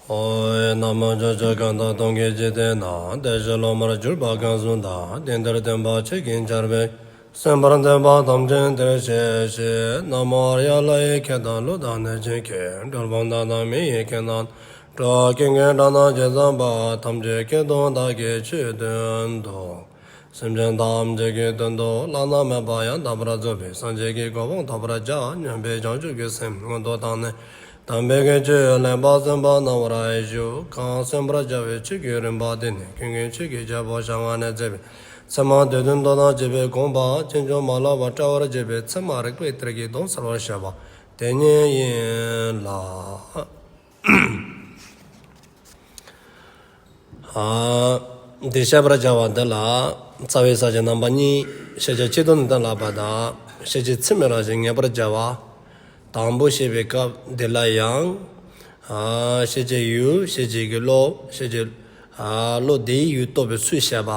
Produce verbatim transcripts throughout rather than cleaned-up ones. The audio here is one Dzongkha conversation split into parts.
ཨོ། ན་མོ། ཕྱོགས་བཅུ་གང་དག་སྟོང་གི་འཇིག་རྟེན་ན། བདེ་གཤེགས་སློབ་མར་གྱུར་པ་གང་སུ་དག། དེང་འདིར་སྟོན་པ་ཆོས་ཀྱི་ཆར་འབེབས། གསན་པར་འདོད་པ་ཐམས་ཅད་འདིར་གཤེགས་ཤིག། ན་མོ་ཨཱརྱ། ལྷ་ཡི་སྐད་དང་ཀླུ་དང་གནོད་སྦྱིན་སྐད། གྲུལ་བུམ་དག་དང་མི་ཡི་སྐད་རྣམས་སྒྲོགས། ཀུན་གྱི་སྒྲ་རྣམས་ཇི་ཙམ་པ། ཐམས་ཅད་སྐད་དུ་བདག་གིས་ཆོས་བསྟན་ཏོ། སེམས་ཅན་ཐམས་ཅད་ཀྱི་དོན་དུ་བླ་ན་མེད་པ་ཡང་དག་པར་རྫོགས་པའི་སངས་རྒྱས་ཀྱི་གོ་འཕང་ཐོབ་པར་བྱ་སྙམ་པའི་བྱང་ཆུབ་ཀྱི་སེམས་མངོན་དུ་བཏང་ནས། དམ་པའི་གི་ཆོས་ལེགས་པར་གསན་པར་གནང་བར་ཞུ། གང་གསན་པར་བྱ་བའི་ཆོས་ཀྱི་རིམ་པ་འདི་ནི་ཀུན་མཁྱེན་ཆོས་ཀྱི་རྒྱལ་པོ་ཞལ་སྔ་ནས་མཛད་པའི་ཚད་མ་སྡེ་བདུན་མདོ་དང་བཅས་པའི་དགོངས་པ་ཕྱིན་ཅི་མ་ལོག་པར་བཀྲལ་བར་བྱེད་པའི་ཚད་མ་རིགས་པའི་གཏེར་གྱི་དོན་གསལ་བར་བཤད་པ་དེ་ཉིད་ཡིན་ལ། ཨ། འདི་བཤད་པར་བྱ་བ་འདི་ལ་རྩ་བའི་ས་བཅད་རྣམ་པ་གཉིས། ཤེས་བྱ་སྤྱི་ལྡོག་ནས་གཏན་ལ་དབབ་པ་དང་། ཤེས་བྱེད་ཚད་མའི་རང་བཞིན་ངེས་པར་བྱ་བ། དང་པོ་བཤད་པའི་སྐབས་འདི་ལ་ཡང་། ཨ། ཤེས་བྱའི་ཡུལ། ཤེས་བྱེད་ཀྱི་བློ། ཤེས་བྱེད། ཨ། བློ་དེའི་ཡུལ་རྟོགས་པའི་ཚུལ་བཤད་པ་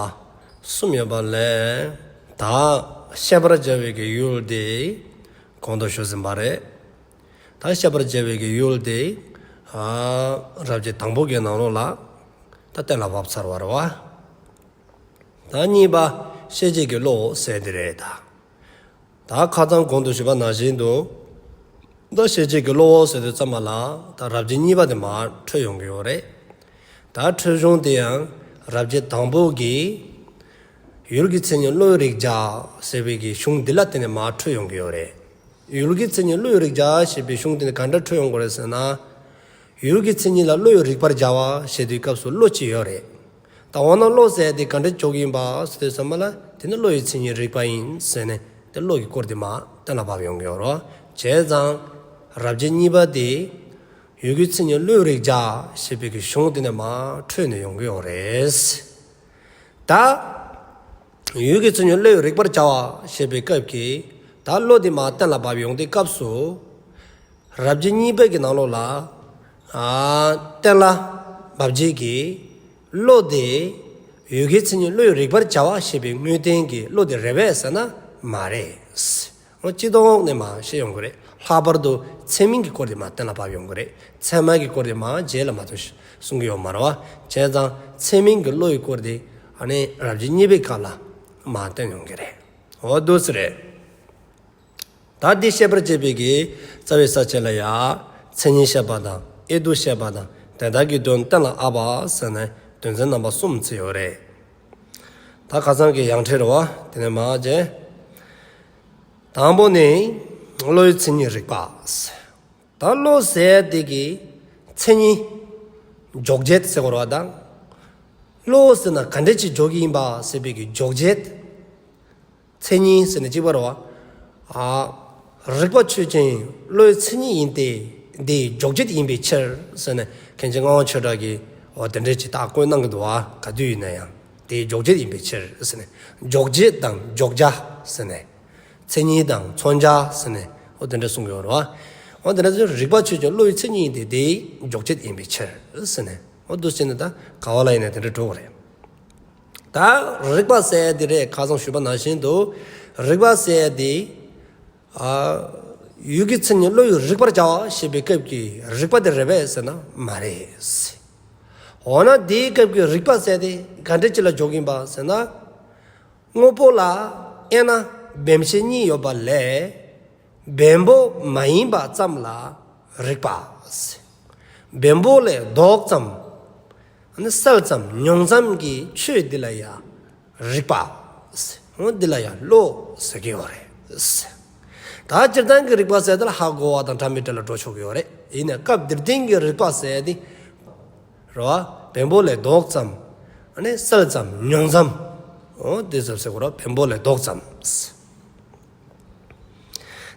གསུམ་ཡོད་པ་ལས། ད་བཤད་པར་བྱ་བའི་གི་ཡུལ་དེ་གོང་དུ་ཞུས་ཟིན་པ་རེད། ད་བཤད་པར་བྱ་བའི་གི་ཡུལ་དེ། ཨ། རབ་བྱེད་དང་པོ་གི་ནང་ལོགས་ལ་ད་གཏན་ལ་དབབ་ཚར་བ་རེད་བ། ད་གཉིས་པ་ཤེས་བྱེད་ཀྱི་བློ་ཟེར་དེ་རེད་ད། ད་ཁ་སང་གོང་དུ་ཞུས་པ་ནང་བཞིན་དུ། ད་ཤེས་བྱེད་ཀྱི་བློ་ཟེར་དུས་ཙམ་པ་ལ་ད་རབ་བྱེད་གཉིས་པ་དེ་མར་འཕྲོས་ཡོང་གི་ཡོད་རེད། ད་འཕྲོས་གཞུང་དེ་ཡང་རབ་བྱེད་དང་པོ་གི་ཡུལ་གྱི་མཚན་ཉིད་བློ་ཡི་རིགས་བརྒྱ་ཟེར་བའི་གི་གཞུང་འདི་ལ་བརྟེན་ནས་མར་འཕྲོས་ཡོང་གི་ཡོད་རེད། ཡུལ་གྱི་མཚན་ཉིད་བློ་ཡི་རིགས་བརྒྱ་ཞེས་པའི་གཞུང་དེ་ནི་ག་འདྲ་འཕྲོས་ཡོང་གི་རེད་ཟེར་ན། ཡུལ་གྱི་མཚན་ཉིད་ལ་བློ་ཡི་རིགས་པར་བྱ་བ་ཞེས་དུས་སྐབས་སུ་བློ་གཅིག་ཡོད་རེད། ད་འོ་ན་བློ་ཟེར་དེ་ག་འདྲ་འཇོག་གི་ཡིན་པ་ཟེར་དུས་ཙམ་པ་ལ་དེ་ནི་བློ་ཡི་མཚན་ཉིད་རིགས་པ་ཡིན་ཟེར་ནས་དེ་བློ་གི་སྐོར་དེ་མར་གཏན་ལ་དབབ་ཡོང་གི་ཡོད་རེད། བྱས་ཙང་རབ་བྱེད་གཉིས་པ་དེ་ཡུལ་གྱི་མཚན་ཉིད་བློ་ཡི་རིགས་བརྒྱ་ཞེས་པའི་གི་གཞུང་དེ་ནས་མར་འཕྲོས་ནས་ཡོང་གི་ཡོད་རེད། ད་ཡུལ་གྱི་མཚན་ཉིད་བློ་ཡི་རིགས་པར་བྱ་བ་ཞེས་པའི་སྐབས་ཀྱི་ད་བློ་དེ་མར་གཏན་ལ་དབབ་ཡོང་དུས་སྐབས་སུ། རབ་བྱེད་གཉིས་པའི་གི་ནང་ལོགས་ལ། ཨ། གཏན་ལ་དབབ་བྱེད་ཀྱི་བློ་དེ་ཡུལ་གྱི་མཚན་ཉིད་བློ་ཡི་རིགས་པར་བྱ་བ་ཞེས་པའི་དངོས་བསྟན་གྱི་བློ་དེ་རེད་པས་ཟེར་ན་མ་རེད། འོ་སྤྱི་ལྡོག་ནས་མར་བཤད་ཡོང་གི་རེད། ལྷག་པར་དུ་ཚད་མིན་གྱི་སྐོར་དེ་མར་གཏན་ལ་དབབ་ཡོང་གི་རེད། ཚད་མ་གི་སྐོར་དེ་མར་རྗེས་ལ་མར་ཐོན་གསུང་གི་ཡོད་མ་རེད་བ། བྱས་ཙང་ཚད་མིན་གྱི་བློ་ཡི་སྐོར་དེ་ཨ་ནི་རབ་བྱེད་གཉིས་པའི་སྐབས་ལ་མར་བསྟན་ཡོང་གི་རེད། འོ་འདུག་སེ་རེད། ད་འདི་བཤད་པར་བྱེད་པའི་གི་རྩ་བའི་ས་བཅད་ལ་ཡ། མཚན་ཉིད་བཤད་པ་དང་དབྱེ་བསྡུ་བཤད་པ་དང་དེ་དག་གི་དོན་གཏན་ལ་དབབ་པ་ཟེར་ནས་དོན་ཚན་རྣམ་པ་གསུམ་བརྩི་ཡོད་རེད། ད་ཁ་སང་གི་ཡང་ཁྲིད་རེད་བ། དེ་ནས་མར་བྱས། དང་པོ་ནི་བློ་ཡི་མཚན་ཉིད་རིགས་པ། ད་བློ་ཟེར་དེ་གི་མཚན་ཉིད་འཇོག་བྱེད་ཟེར་དགོས་རེད་བ་དང་། བློ་ཟེར་ན་ག་འདྲ་ཅིག་འཇོག་གི་ཡིན་པ་ཟེར་བའི་གི་འཇོག་བྱེད། མཚན་ཉིད་ཟེར་ནས་གཅིག་པ་རེད་བ། ཨ། རིགས་པ་ཆོས་ཅན་བློའི་མཚན་ཉིད་ཡིན་ཏེ། དེའི་འཇོག་བྱེད་ཡིན་པའི་ཕྱིར་ཟེར་ནས་མཁན་ཆེན་ངག་དབང་ཆོས་གྲགས་ཀྱིས་འོ་དེ་འདྲ་ཅིག་རྟགས་བཀོད་གནང་གི་འདུག་བ། ག་དུས་ཡིན་ན་ཡང་དེའི་འཇོག་བྱེད་ཡིན་པའི་ཕྱིར་ཟེར་ནས། འཇོག་བྱེད་དང་འཇོག་བྱ་ཟེར་ནས། མཚན་ཉིད་དང་མཚོན་བྱ་ཟེར་ནས་འོ་དེ་འདྲ་གསུང་གི་ཡོད་རེད་བ། འོ་དེ་འདྲ་ཟེར་རིགས་པ་ཆོས་ཅན་བློའི་མཚན་ཉིད་ཡིན་ཏེ། དེའི་འཇོག་བྱེད་ཡིན་པའི་ཕྱིར་ཟེར་ནས། འོ་འདུག་སེ་བྱས་ནས་ད་ག་བ་ལ་ཡིན་ན་དེ་འདྲ་འགྲོ་གི་རེད། ད་རིགས་པ་ཟེར་ཡ་དེ་རེད། ཁ་སང་ཞུས་པ་ནང་བཞིན་དུ་རིགས་པ་ཟེར་ཡ་དེ། ཨ། ཡུལ་གྱི་མཚན་ཉིད་བློ་ཡི་རིགས་པར་བྱ་བ་ཞེས་པའི་སྐབས་ཀྱི་རིགས་པ་དེ་རེད་པས་ཟེར་ན་མ་རེད། འོ་ན་དེའི་སྐབས་ཀྱི་རིགས་པ་ཟེར་དེ་ག་འདྲ་ཅིག་ལ་འཇོག་གི་ཡིན་པ་ཟེར་ན། དངོས་པོ་ལ་དབྱེ་ན་བེམ་ཤེས་གཉིས་ཡོད་པ་ལས། བེམ་པོ་མ་ཡིན་པ་ཙམ་ལ་རིགས་པ་ཟེར། བེམ་པོ་ལས་ལྡོག་ཙམ། ཨ་ནི་གསལ་ཙམ་མྱོང་ཙམ་གྱི་ཆོས་འདི་ལ་ཡང་རིགས་པ་ཟེར། འོ་འདི་ལ་ཡང་བློ་ཟེར་གྱི་ཡོད་རེད་ཟེར། ད་སྤྱིར་བཏང་གི་རིགས་པ་ཟེར་དེ་ལ་ཧ་གོ་བ་དང་འདྲ་མི་འདྲ་ལ་འགྲོ་ཆོག་གི་ཡོད་རེད། ཡིན་ནའི་སྐབས་འདིར་བསྟན་གྱི་རིགས་པ་ཟེར་དེ་རེད་བ། བེམ་པོ་ལས་ལྡོག་ཙམ། ཨ་ནི་གསལ་ཙམ་མྱོང་ཙམ། འོ་དེ་ཙམ་ཟེར་དགོས་རེད། བེམ་པོ་ལས་ལྡོག་ཙམ།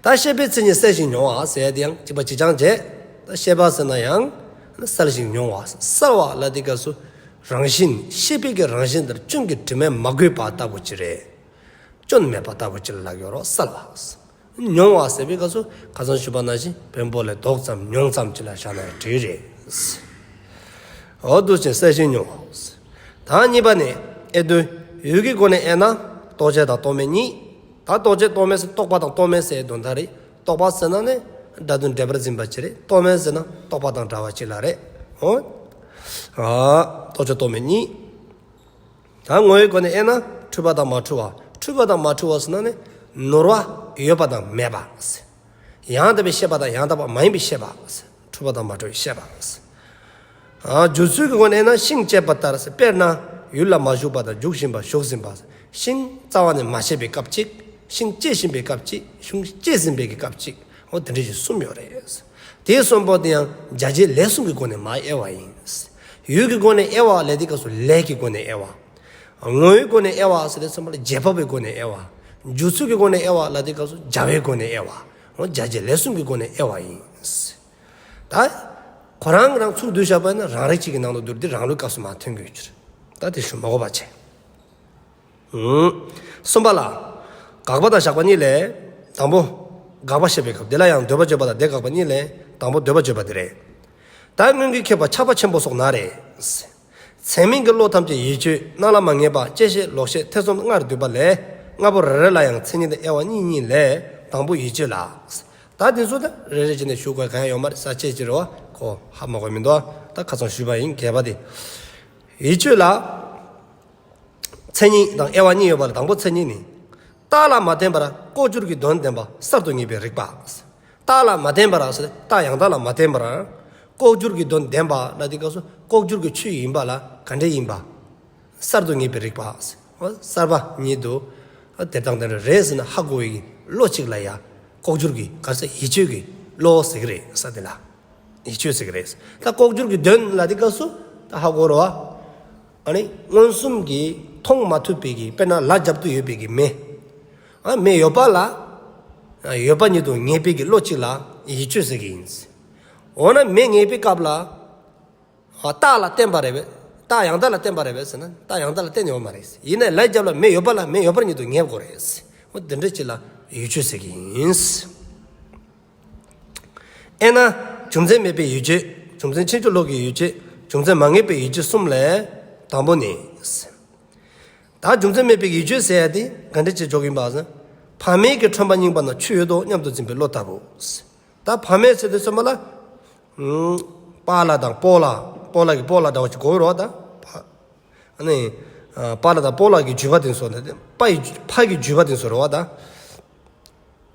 ད་ཤེས་པའི་མཚན་ཉིད་གསལ་ཞིང་མྱོང་བ་ཟེར་ཡ་དེ་ཡང་གཅིག་པ་གཅིག་རྐྱང་བྱས། ད་ཤེས་པ་ཟེར་ན་ཡང་གསལ་ཞིང་མྱོང་བ། གསལ་བ་ལ་དེ་སྐབས་སུ་རང་བཞིན་ཤེས་པའི་གི་རང་བཞིན་དེར་སྐྱོན་གྱི་དྲི་མས་མ་གོས་པ་ལྟ་བུ་ཅིག་རེད། སྐྱོན་མེད་པ་ལྟ་བུ་ཅིག་ལ་ལབ་ཀྱི་ཡོད་རེད་གསལ་བ། མྱོང་བ་ཟེར་བའི་སྐབས་སུ་ཁ་སང་ཞུས་པ་ནང་བཞིན་བེམ་པོ་ལས་ལྡོག་ཙམ་མྱོང་ཙམ་ཅིག་ལ་བཞག་ན་འགྲིག་རེད། འོ་འདུག་སེ་གསལ་ཞིང་མྱོང་བ། ད་གཉིས་པ་ནི་དབྱེ་བསྡུ། ཡུལ་གྱི་སྒོ་ནས་དབྱེ་ན་རྟོག་བཅས་དང་རྟོག་མེད་གཉིས། ད་རྟོག་བཅས་རྟོག་མེད་ཟེར་རྟོག་པ་དང་རྟོག་མེད་ཟེར་དོན་དག་རེད། རྟོག་པ་ཟེར་ན་ནི་སྒྲ་དོན་འབྲེལ་པར་འཛིན་པ་ཅིག་རེད། རྟོག་མེད་ཟེར་ན་རྟོག་པ་དང་བྲལ་བ་ཅིག་ལ་རེད། འོ། ཨ་རྟོགས་བྱ་རྟོག་མེད་གཉིས། ད་ངོ་བོའི་སྒོ་ནས་དབྱེ་ན་འཁྲུལ་པ་དང་མ་འཁྲུལ་བ། འཁྲུལ་པ་དང་མ་འཁྲུལ་བ་ཟེར་ན་ནི་ནོར་བ་ཡོད་པ་དང་མེད་པ། ཡང་དག་པའི་ཤེས་པ་དང་ཡང་དག་པ་མ་ཡིན་པའི་ཤེས་པ། འཁྲུལ་པ་དང་མ་འཁྲུལ་བའི་ཤེས་པ། ཨ་འཇུག་ཚུལ་གྱི་སྒོ་ནས་ན་ཤིང་བཅད་པ་ལྟར། དཔེར་ན་ཡུལ་ལ་མ་ཞུགས་པ་དང་འཇུག་བཞིན་པ། ཞུགས་ཟིན་པ། ཤིང་རྩ་བ་ནས་མ་བཅད་པའི་སྐབས་གཅིག། ཤིང་བཅད་བཞིན་པའི་སྐབས་གཅིག། ཤིང་བཅད་ཟིན་པའི་གི་སྐབས་གཅིག། འོ་དེ་འདྲ་ཞིག་གསུམ་ཡོད་རེད། དེ་གསུམ་པོ་དེ་ཡང་བྱ་བྱེད་ལས་གསུམ་གྱི་སྒོ་ནས་མར་དབྱེ་བ་ཡིན། ཡུལ་གྱི་སྒོ་ནས་དབྱེ་བ་ལབ་དུས་སྐབས་སུ་ལས་ཀྱི་སྒོ་ནས་དབྱེ་བ། ངོ་བོའི་སྒོ་ནས་དབྱེ་བ་ཟེར་དུས་ཙམ་པ་ལ་རྗེས་དཔག་པའི་སྒོ་ནས་དབྱེ་བ། འཇུག་ཚུལ་གྱི་སྒོ་ནས་དབྱེ་བ་ལབ་དུས་སྐབས་སུ་བྱ་བའི་སྒོ་ནས་དབྱེ་བ། འོ་བྱ་བྱེད་ལས་གསུམ་གྱི་སྒོ་ནས་དབྱེ་བ་ཡིན། ད་ཁོ་རང་རང་ཚུར་བསྡུས་བཞག་པ་ཡིན་ན་རང་རིག་གཅིག་གི་ནང་དུ་བསྡུར་ཏེ་རང་ལུགས་སྐབས་སུ་མར་ཐོན་དགོས་ཀྱི་རེད། ད་དེ་ཞུ་མ་དགོས་པ་བྱས། ཨུམ། གསུམ་པ་ལ། དགག་པ་དང་བཞག་པ་གཉིས་ལས། དང་པོ། དགག་པ་བཤད་པའི་སྐབས་དེ་ལ་ཡང་འདོད་པ་བརྗོད་པ་དང་དེ་དགག་པ་གཉིས་ལས་དང་པོ་འདོད་པ་བརྗོད་པ་དེ་རེད། ད་སྔོན་གྱི་མཁས་པ་ཆགས་པ་ཆེན་པོ་སོགས་ན་རེ། ཚད་མིན་གྱི་བློ་ཐམས་ཅད་ཡིད་དཔྱོད་སྣང་ལ་མ་ངེས་པ་བཅད་ཤེས་ལོག་ཤེས་ཐེ་ཚོམ་ལྔར་འདུས་པ་ལས་ལྔ་པོ་རེ་རེ་ལ་ཡང་མཚན་ཉིད་དང་དབྱེ་བ་གཉིས་གཉིས་ལས་དང་པོ་ཡིད་དཔྱོད་ལ། ད་དེ་ཚོ་ད་རེ་རེ་བྱས་ནས་ཞུ་དགོས་གང་ཡང་ཡོད་མ་རེད། ས་བཅད་ཅིག་རེད་བ། ཁོ་ཧ་མ་གོ་མི་འདུག་ད་ཁ་སང་ཞུས་པ་ཡིན་རྒྱས་པ་དེ། ཡིད་དཔྱོད་ལ། མཚན་ཉིད་དང་དབྱེ་བ་གཉིས་ཡོད་པ་ལ་དང་པོ་མཚན་ཉིད་ནི། རྟགས་ལ་མ་བརྟེན་པར་ལྐོག་གྱུར་གྱི་དོན་བདེན་པ་གསར་དུ་ངེས་པའི་རིག་པ། རྟགས་ལ་མ་བརྟེན་པར་ཟེར་རྟགས་ཡང་དག་ལ་མ་བརྟེན་པར། ལྐོག་གྱུར་གྱི་དོན་བདེན་པ་ལབ་དུས་སྐབས་སུ་ལྐོག་གྱུར་གྱི་ཆོས་ཡིན་པ་ལ་ག་འདྲ་ཡིན་པ། གསར་དུ་ངེས་པའི་རིག་པ། གསར་པ་ཉིད་དུ། དེ་དང་དེ་འདྲ་རེད་ཟེར་ན་ཧ་གོ་བའི་བློ་གཅིག་ལ་ཡ། ལྐོག་གྱུར་གྱི་ག་ཟེར་ཡིད་དཔྱོད་ཀྱི་བློ་ཟེར་གྱི་རེད་ས་དེ་ལ། ཡིད་དཔྱོད་ཟེར་གྱི་རེད། ད་ལྐོག་གྱུར་གྱི་དོན་ལབ་དུས་སྐབས་སུ་ད་ཧ་གོ་རེད་བ། ཨ་ནི་མངོན་སུམ་གྱིས་མཐོང་མ་ཐུབ་པའི་གི་དཔེར་ན་ལ་རྒྱབ་ཏུ་ཡོད་པའི་གི་མེ། ཨ་མེ་ཡོད་པ་ལ། ཡོད་པ་ཉིད་དུ་ངེས་པའི་གི་བློ་གཅིག་ལ་ཡིད་དཔྱོད་ཟེར་གྱི་ཡིན། འོ་ན་མེ་ངེས་པའི་སྐབས་ལ། རྟགས་ལ་བརྟེན་པ་རེད་པས། རྟགས་ཡང་དག་ལ་བརྟེན་པ་རེད་པས་ཟེར་ན་རྟགས་ཡང་དག་ལ་བརྟེན་ཡོད་མ་རེད། ཡིན་ནའི་ལ་རྒྱབ་ལ་མེ་ཡོད་པ་ལ་མེ་ཡོད་པར་ཉིད་དུ་ངེས་དགོས་རེད། འོ་དེ་འདྲ་ཅིག་ལ་ཡིད་དཔྱོད་ཟེར་གྱི་ཡིན། དབྱེ་ན། རྒྱུ་མཚན་མེད་པའི་ཡིད་དཔྱོད། རྒྱུ་མཚན་ཕྱིན་ཅི་ལོག་གི་ཡིད་དཔྱོད། རྒྱུ་མཚན་མ་ངེས་པའི་ཡིད་དཔྱོད་གསུམ་ལས། དང་པོ་ནི། ད་རྒྱུ་མཚན་མེད་པའི་ཡིད་དཔྱོད་ཟེར་ཡ་དེ་ག་འདྲ་ཅིག་འཇོག་གི་ཡིན་པ་ཟེར། བག་མེད་ཀྱི་ཁྲོན་པ་རྙིང་པ་ན་ཆུ་ཡོད་དོ་སྙམ་དུ་འཛིན་པའི་བློ་ལྟ་བུ། ད་བག་མེད་ཟེར་དུས་ཙམ་པ་ལ། ཨུམ། པཱ་ལགས་དང་སྤོ་ལགས། སྤོ་ལགས་ཀྱི་སྤོ་ལགས་འདྲ་བ་ཅིག་གོ་རོ་ད། ཨ་ནི། པཱ་ལགས་དང་སྤོ་ལགས་ཀྱི་བརྗོད་པ་དེ་ཚོ་ནི་པ་ཡི་ཕ་གི་བརྗོད་པ་དེ་ཚོ་རེད་བ་ད།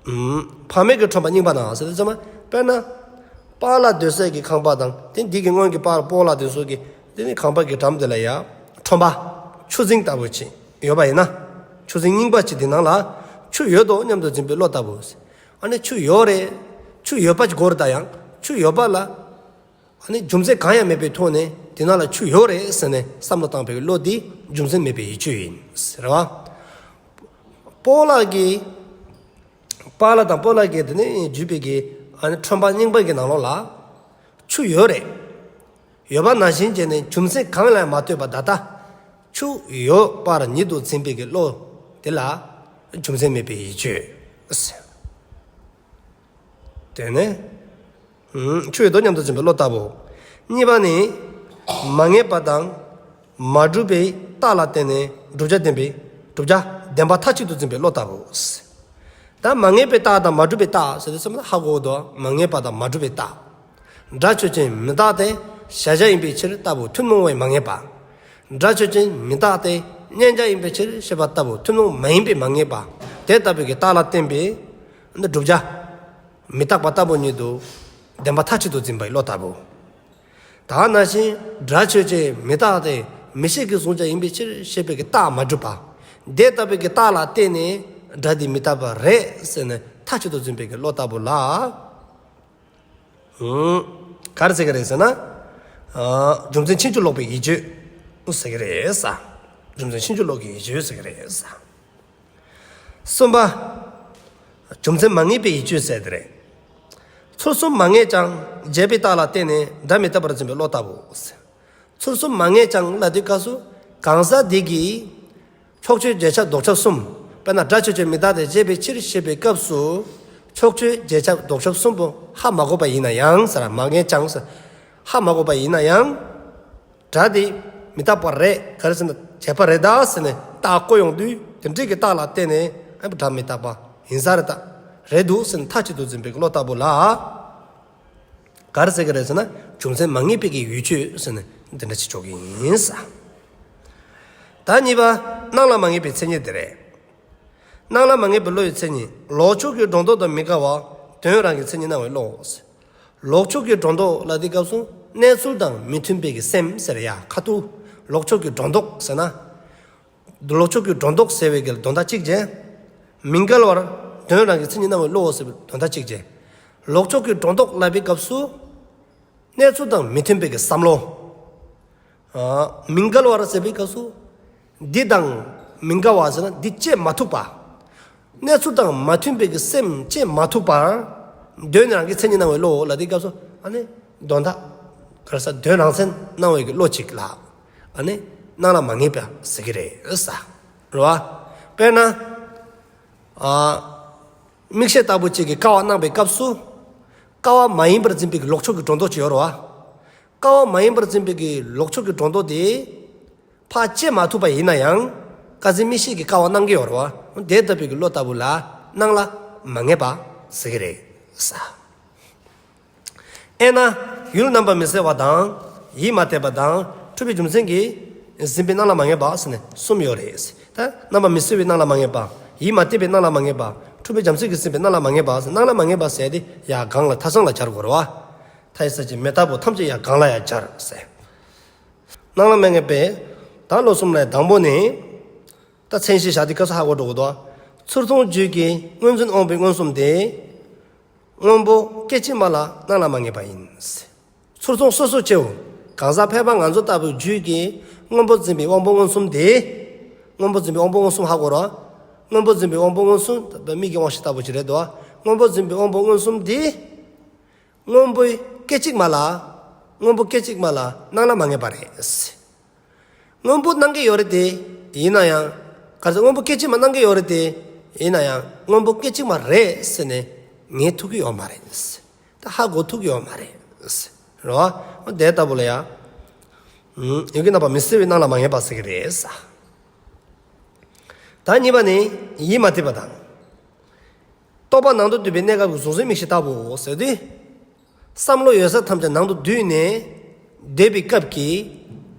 ཨུམ། བག་མེད་ཀྱི་ཁྲོན་པ་རྙིང་པ་ན་ཟེར་དུས་ཙམ་པ་དཔེར་ན། པཱ་ལགས་སྡོད་སའི་གི་ཁང་པ་དང་དེ་འདི་གི་སྔོན་གྱི་པཱ་སྤོ་ལགས་དེ་ཚོ་གི་དེ་ནི་ཁང་པ་གི་འགྲམ་དེ་ལ་ཡ། ཁྲོན་པ། ཆུ་རྫིང་ལྟ་བུ་ཅིག་ཡོད་པ་ཡིན་ན། ཆུ་རྫིང་རྙིང་པ་ཅིག་དེ་ནང་ལ་ཆུ་ཡོད་དོ་སྙམ་དུ་འཛིན་པའི་བློ་ལྟ་བུ། ཨ་ནི་ཆུ་ཡོད་རེད། ཆུ་ཡོད་པ་ཅིག་གོ་རེད་ད་ཡང་ཆུ་ཡོད་པ་ལ། ཨ་ནི་རྒྱུ་མཚན་གང་ཡང་མེད་པའི་ཐོག་ནས་དེ་ནང་ལ་ཆུ་ཡོད་རེད་ཟེར་ནས་བསམ་བློ་བཏང་པའི་བློ་འདི་རྒྱུ་མཚན་མེད་པའི་ཡིད་དཔྱོད་ཡིན་ཟེར་བ། སྤོ་ལགས་ཀྱིས། པཱ་ལགས་དང་སྤོ་ལགས་ཀྱིས་དེ་ནས་བརྗོད་པའི་གི་ཨ་ནི་ཁྲོན་པ་རྙིང་པ་གི་ནང་ལོགས་ལ་ཆུ་ཡོད་རེད། ཡོད་པ་ནང་བཞིན་བྱས་ནས་རྒྱུ་མཚན་གང་ལ་ཡང་མ་ལྟོས་པར་ད་ལྟ་ཆུ་ཡོད་པར་ཉིད་དུ་འཛིན་པའི་གི་བློ་དེ་ལ་རྒྱུ་མཚན་མེད་པའི་ཡིད་དཔྱོད་ཟེར། དེ་ནས། ཨུམ། ཆུ་ཡོད་དོ་སྙམ་དུ་འཛིན་པའི་བློ་ལྟ་བུ། གཉིས་པ་ནི། མ་ངེས་པ་དང་། མ་གྲུབ་པའི་རྟགས་ལ་བརྟེན་ནས་བསྒྲུབ་བྱ་བདེན་པའི། བསྒྲུབ་བྱ་བདེན་པ་མཐའ་གཅིག་ཏུ་འཛིན་པའི་བློ་ལྟ་བུ། ད་མ་ངེས་པའི་རྟགས་དང་མ་གྲུབ་པའི་རྟགས་ཟེར་དུས་ཙམ་ལ་ཧ་གོ་འདུག་མ་ངེས་པ་དང་མ་གྲུབ་པའི་རྟགས། སྒྲ་ཆོས་ཅན་མི་རྟག་སྟེ་གཞལ་བྱ་ཡིན་པའི་ཕྱིར་ལྟ་བུ་ཐུན་མོང་བའི་མ་ངེས་པ། སྒྲ་ཆོས་ཅན་མི་རྟག་སྟེ་མཉན་བྱ་ཡིན་པའི་ཕྱིར་ཞེས་པ་ལྟ་བུ་ཐུན་མོང་མ་ཡིན་པའི་མ་ངེས་པ། དེ་ལྟ་བུའི་གི་རྟགས་ལ་བརྟེན་པའི་བསྒྲུབ་བྱ། མི་རྟག་པ་ལྟ་བུ་ཉིད་དུ་བདེན་པ་མཐའ་གཅིག་ཏུ་འཛིན་པའི་བློ་ལྟ་བུ། ད་ནང་བཞིན་སྒྲ་ཆོས་ཅན་མི་རྟག་སྟེ་མིག་ཤེས་ཀྱིས་གཟུང་བྱ་ཡིན་པའི་ཕྱིར་ཞེས་པའི་གི་རྟགས་མ་གྲུབ་པ། དེ་ལྟ་བུའི་གི་རྟགས་ལ་བརྟེན་ནས་སྒྲ་འདི་མི་རྟག་པ་རེད་ཟེར་ནས་མཐའ་གཅིག་ཏུ་འཛིན་པའི་གི་བློ་ལྟ་བུ་ལ། ཨུམ། ག་རེ་ཟེར་གི་རེད་ཟེར་ན། ཨ། རྒྱུ་མཚན་ཕྱིན་ཅི་ལོག་པའི་ཡིད་དཔྱོད་ཟེར་གི་རེད་ས། རྒྱུ་མཚན་ཕྱིན་ཅི་ལོག་གི་ཡིད་དཔྱོད་ཟེར་གི་རེད་ས། གསུམ་པ། རྒྱུ་མཚན་མ་ངེས་པའི་ཡིད་དཔྱོད་ཟེར་དེ་རེད། ཚུལ་གསུམ་མ་ངེས་ཀྱང་བྱས་པའི་རྟགས་ལ་བརྟེན་ནས་སྒྲ་མི་རྟག་པར་འཛིན་པའི་བློ་ལྟ་བུ། ཚུལ་གསུམ་མ་ངེས་ཀྱང་ལབ་དུས་སྐབས་སུ་གང་ཟག་འདི་གིས་ཕྱོགས་ཆོས་རྗེས་ཁྱབ་ལྡོག་ཁྱབ་གསུམ། དཔེར་ན་སྒྲ་ཆོས་ཅན་མི་རྟག་སྟེ་བྱས་པའི་ཕྱིར་ཞེས་པའི་སྐབས་སུ་ཕྱོགས་ཆོས་རྗེས་ཁྱབ་ལྡོག་ཁྱབ་གསུམ་པོ་ཧ་མ་གོ་བ་ཡིན་ན་ཡང་ཟེར། མ་ངེས་ཀྱང་ཟེར། ཧ་མ་གོ་བ་ཡིན་ན་ཡང་། སྒྲ་དེ་མི་རྟག་པ་རེད། ག་རེ་ཟེར་ན་བྱས་པ་རེད་ད་ཟེར་ནས་རྟགས་བཀོད་ཡོང་དུས་དེ་འདྲའི་གི་རྟགས་ལ་བརྟེན་ནས་ཨ་སྒྲ་མི་རྟག་པ་ཡིན་ས་རེད་ད། རེད་འདུག་ཟེར་ནས་མཐའ་གཅིག་ཏུ་འཛིན་པའི་བློ་ལྟ་བུ་ལ། ག་རེ་ཟེར་གི་རེད་ཟེར་ན་རྒྱུ་མཚན་མ་ངེས་པའི་གི་ཡིད་དཔྱོད་ཟེར་ནས་ འདི་འདྲ་ཅིག་འཇོག་གི་ཡིན་ས། ད་གཉིས་པ། སྣང་ལ་མ་ངེས་པའི་མཚན་ཉིད་དེ་རེད། སྣང་ལ་མ་ངེས་པའི་བློ་ཡི་མཚན་ཉིད། ལོག་ཕྱོགས་ཀྱི་སྒྲོ་འདོགས་དང་མི་འགལ་བ། དོན་རང་གི་མཚན་ཉིད་སྣང་བའི་བློ། ལོག་ཕྱོགས་ཀྱི་སྒྲོ་འདོགས་ལ་དེའི་སྐབས་སུ་གནས་ཚུལ་དང་མི་མཐུན་པའི་གི་སེམས་ཟེར་ཡ་ཁ་ཐུག་ལོག་ཕྱོགས་ཀྱི་སྒྲོ་འདོགས་ཟེར་ན། ལོག་ཕྱོགས་ཀྱི་སྒྲོ་འདོགས་ཟེར་བའི་གི་དོན་དག་གཅིག་བྱས། མི་འགལ་བར་དོན་རང་གི་མཚན་ཉིད་སྣང་བའི་བློ་ཟེར་བའི་དོན་དག་གཅིག་བྱས། ལོག་ཕྱོགས་ཀྱི་སྒྲོ་འདོགས་ལབ་པའི་སྐབས་སུ། གནས་ཚུལ་དང་མི་མཐུན་པའི་གི་བསམ་བློ། ཨ། མི་འགལ་བར་ཟེར་བའི་སྐབས་སུ། འདི་དང་མི་འགལ་བ་ཟེར་ན་འདི་བཅད་མ་ཐུབ་པ། གནས་ཚུལ་དང་མ་མཐུན་པའི་གི་སེམས་བཅད་མ་ཐུབ་པར། དོན་རང་གི་མཚན་ཉིད་སྣང་བའི་བློ་ལ་དེའི་སྐབས་སུ་ཨ་ནི་དོན་དག་ག་རེ་ཟེར། དོན་རང་མཚན་སྣང་བའི་གི་བློ་གཅིག་ལ་ཨ་ནི་སྣང་ལ་མ་ངེས་པ་ཟེར་གི་རེད་ས། རེད་བ། དཔེར་ན། ཨ། མིག་ཤེས་ལྟ་བུ་གཅིག་གིས་ཀ་བ་སྣང་བའི་སྐབས་སུ། ཀ་བ་མ་ཡིན་པར་འཛིན་པའི་གི་ལོག་ཕྱོགས་ཀྱི་སྒྲོ་འདོགས་ཅིག་ཡོད་རེད་བ། ཀ་བ་མ་ཡིན་པར་འཛིན་པའི་གི་ལོག་ཕྱོགས་ཀྱི་སྒྲོ་འདོགས་དེ། ཕར་བཅད་མ་ཐུབ་པ་ཡིན་ན་ཡང་། ཁ་སང་མིག་ཤེས་ཀྱིས་ཀ་བ་སྣང་གི་ཡོད་རེད་བ། དེ་ལྟ་བུའི་གི་བློ་ལྟ་བུ་ལ་སྣང་ལ་མ་ངེས་པ་ཟེར་གི་རེད་ས། དབྱེ་ན། ཡུལ་རྣམ་པ་མི་གསལ་བ་དང་། ཡིད་མ་གཏད་པ་དང་། འཁྲུལ་པའི་རྒྱུ་མཚན་གྱིས་ཟིན་པའི་སྣང་ལ་མ་ངེས་པ་ཟེར་ནས་གསུམ་ཡོད་རེད། ད་རྣམ་པ་མི་གསལ་བའི་སྣང་ལ་མ་ངེས་པ། ཡིད་མ་གཏད་པའི་སྣང་ལ་མ་ངེས་པ། འཁྲུལ་པའི་རྒྱུ་མཚན་གྱིས་ཟིན་པའི་སྣང་ལ་མ་ངེས་པ་ཟེར། སྣང་ལ་མ་ངེས་པ་ཟེར་དེ་ཡར་སྒང་ལ་མཐའ་གསང་ལ་སྦྱར་དགོས་རེད་བ། མཐའ་ཡས་གསལ་བྱེད་མེད་ལྟ་བུ་ཐམས་ཅད་ཡར་སྒང་ལ་ཡར་སྦྱར་ཟེར། སྣང་ལ་མ་ངེས་པའི། ད་བློ་གསུམ་ལ་དང་པོ་ནི། ད་མཚན་གཞི་བཞག་དེ་སྐབས་སུ་ཧ་གོ་འགྲོ་གི་འདུག་ཚུར་མཐོང་རྒྱུད་ཀྱི་སྔོན་འཛིན་དབང་པོའི་མངོན་སུམ་དེ། སྔོན་པོ་སྐད་ཅིག་མ་ལ་སྣང་ལ་མ་ངེས་པ་ཡིན། ཚུར་མཐོང་སོ་སོ་སྐྱེ་བོ། གང་ཟག་ཕལ་པ་ང་ཚོ་ལྟ་བུའི་རྒྱུད་ཀྱི་སྔོན་པོ་འཛིན་པའི་དབང་པོ་མངོན་སུམ་དེ། སྔོན་པོ་འཛིན་པའི་དབང་པོ་མངོན་སུམ་ཧ་གོ་རོགས། སྔོན་པོ་འཛིན་པའི་དབང་པོ་མངོན་སུམ། མིག་གི་དབང་ཤེས་ལྟ་བུ་ཅིག་རེད་དོ། སྔོན་པོ་འཛིན་པའི་དབང་པོ་མངོན་སུམ་དེ། སྔོན་པོའི་སྐད་ཅིག་མ་ལ། སྔོན་པོ་སྐད་ཅིག་མ་ལ་སྣང་ལ་མ་ངེས་པ་རེད། སྔོན་པོ་སྣང་གི་ཡོད་རེད་དེ། ཡིན་ན་ཡང་། ག་རེ་ཟེར། སྔོན་པོ་སྐད་ཅིག་མ་སྣང་གི་ཡོད་རེད་དེ། ཡིན་ན་ཡང་སྔོན་པོ་སྐད་ཅིག་མ་རེད་ཟེར་ནས་ངེས་ཐུབ་ཀྱི་ཡོད་མ་རེད། ད་ཧ་གོ་ཐུབ་ཀྱི་ཡོད་མ་རེད། རེད་བ། དེ་ལྟ་བུ་ལ་ཡ། ཡུལ་གྱི་རྣམ་པ་མི་གསལ་བའི་སྣང་ལ་མ་ངེས་པ་ཟེར་གྱི་རེད་ས། ད་གཉིས་པ་ནི་ཡིད་མ་གཏད་པ་དང་། རྟོག་པ་ནང་དུ་འདུས་པའི་གནས་སྐབས་ཀྱི་གཟུགས་འཛིན་མིག་ཤེས་ལྟ་བུའོ་ཟེར་ཏེ། བསམ་བློ་ཡོད་ས་ཐམས་ཅད་ནང་དུ་འདུས་ནས་བསྡད་པའི་སྐབས་ཀྱི།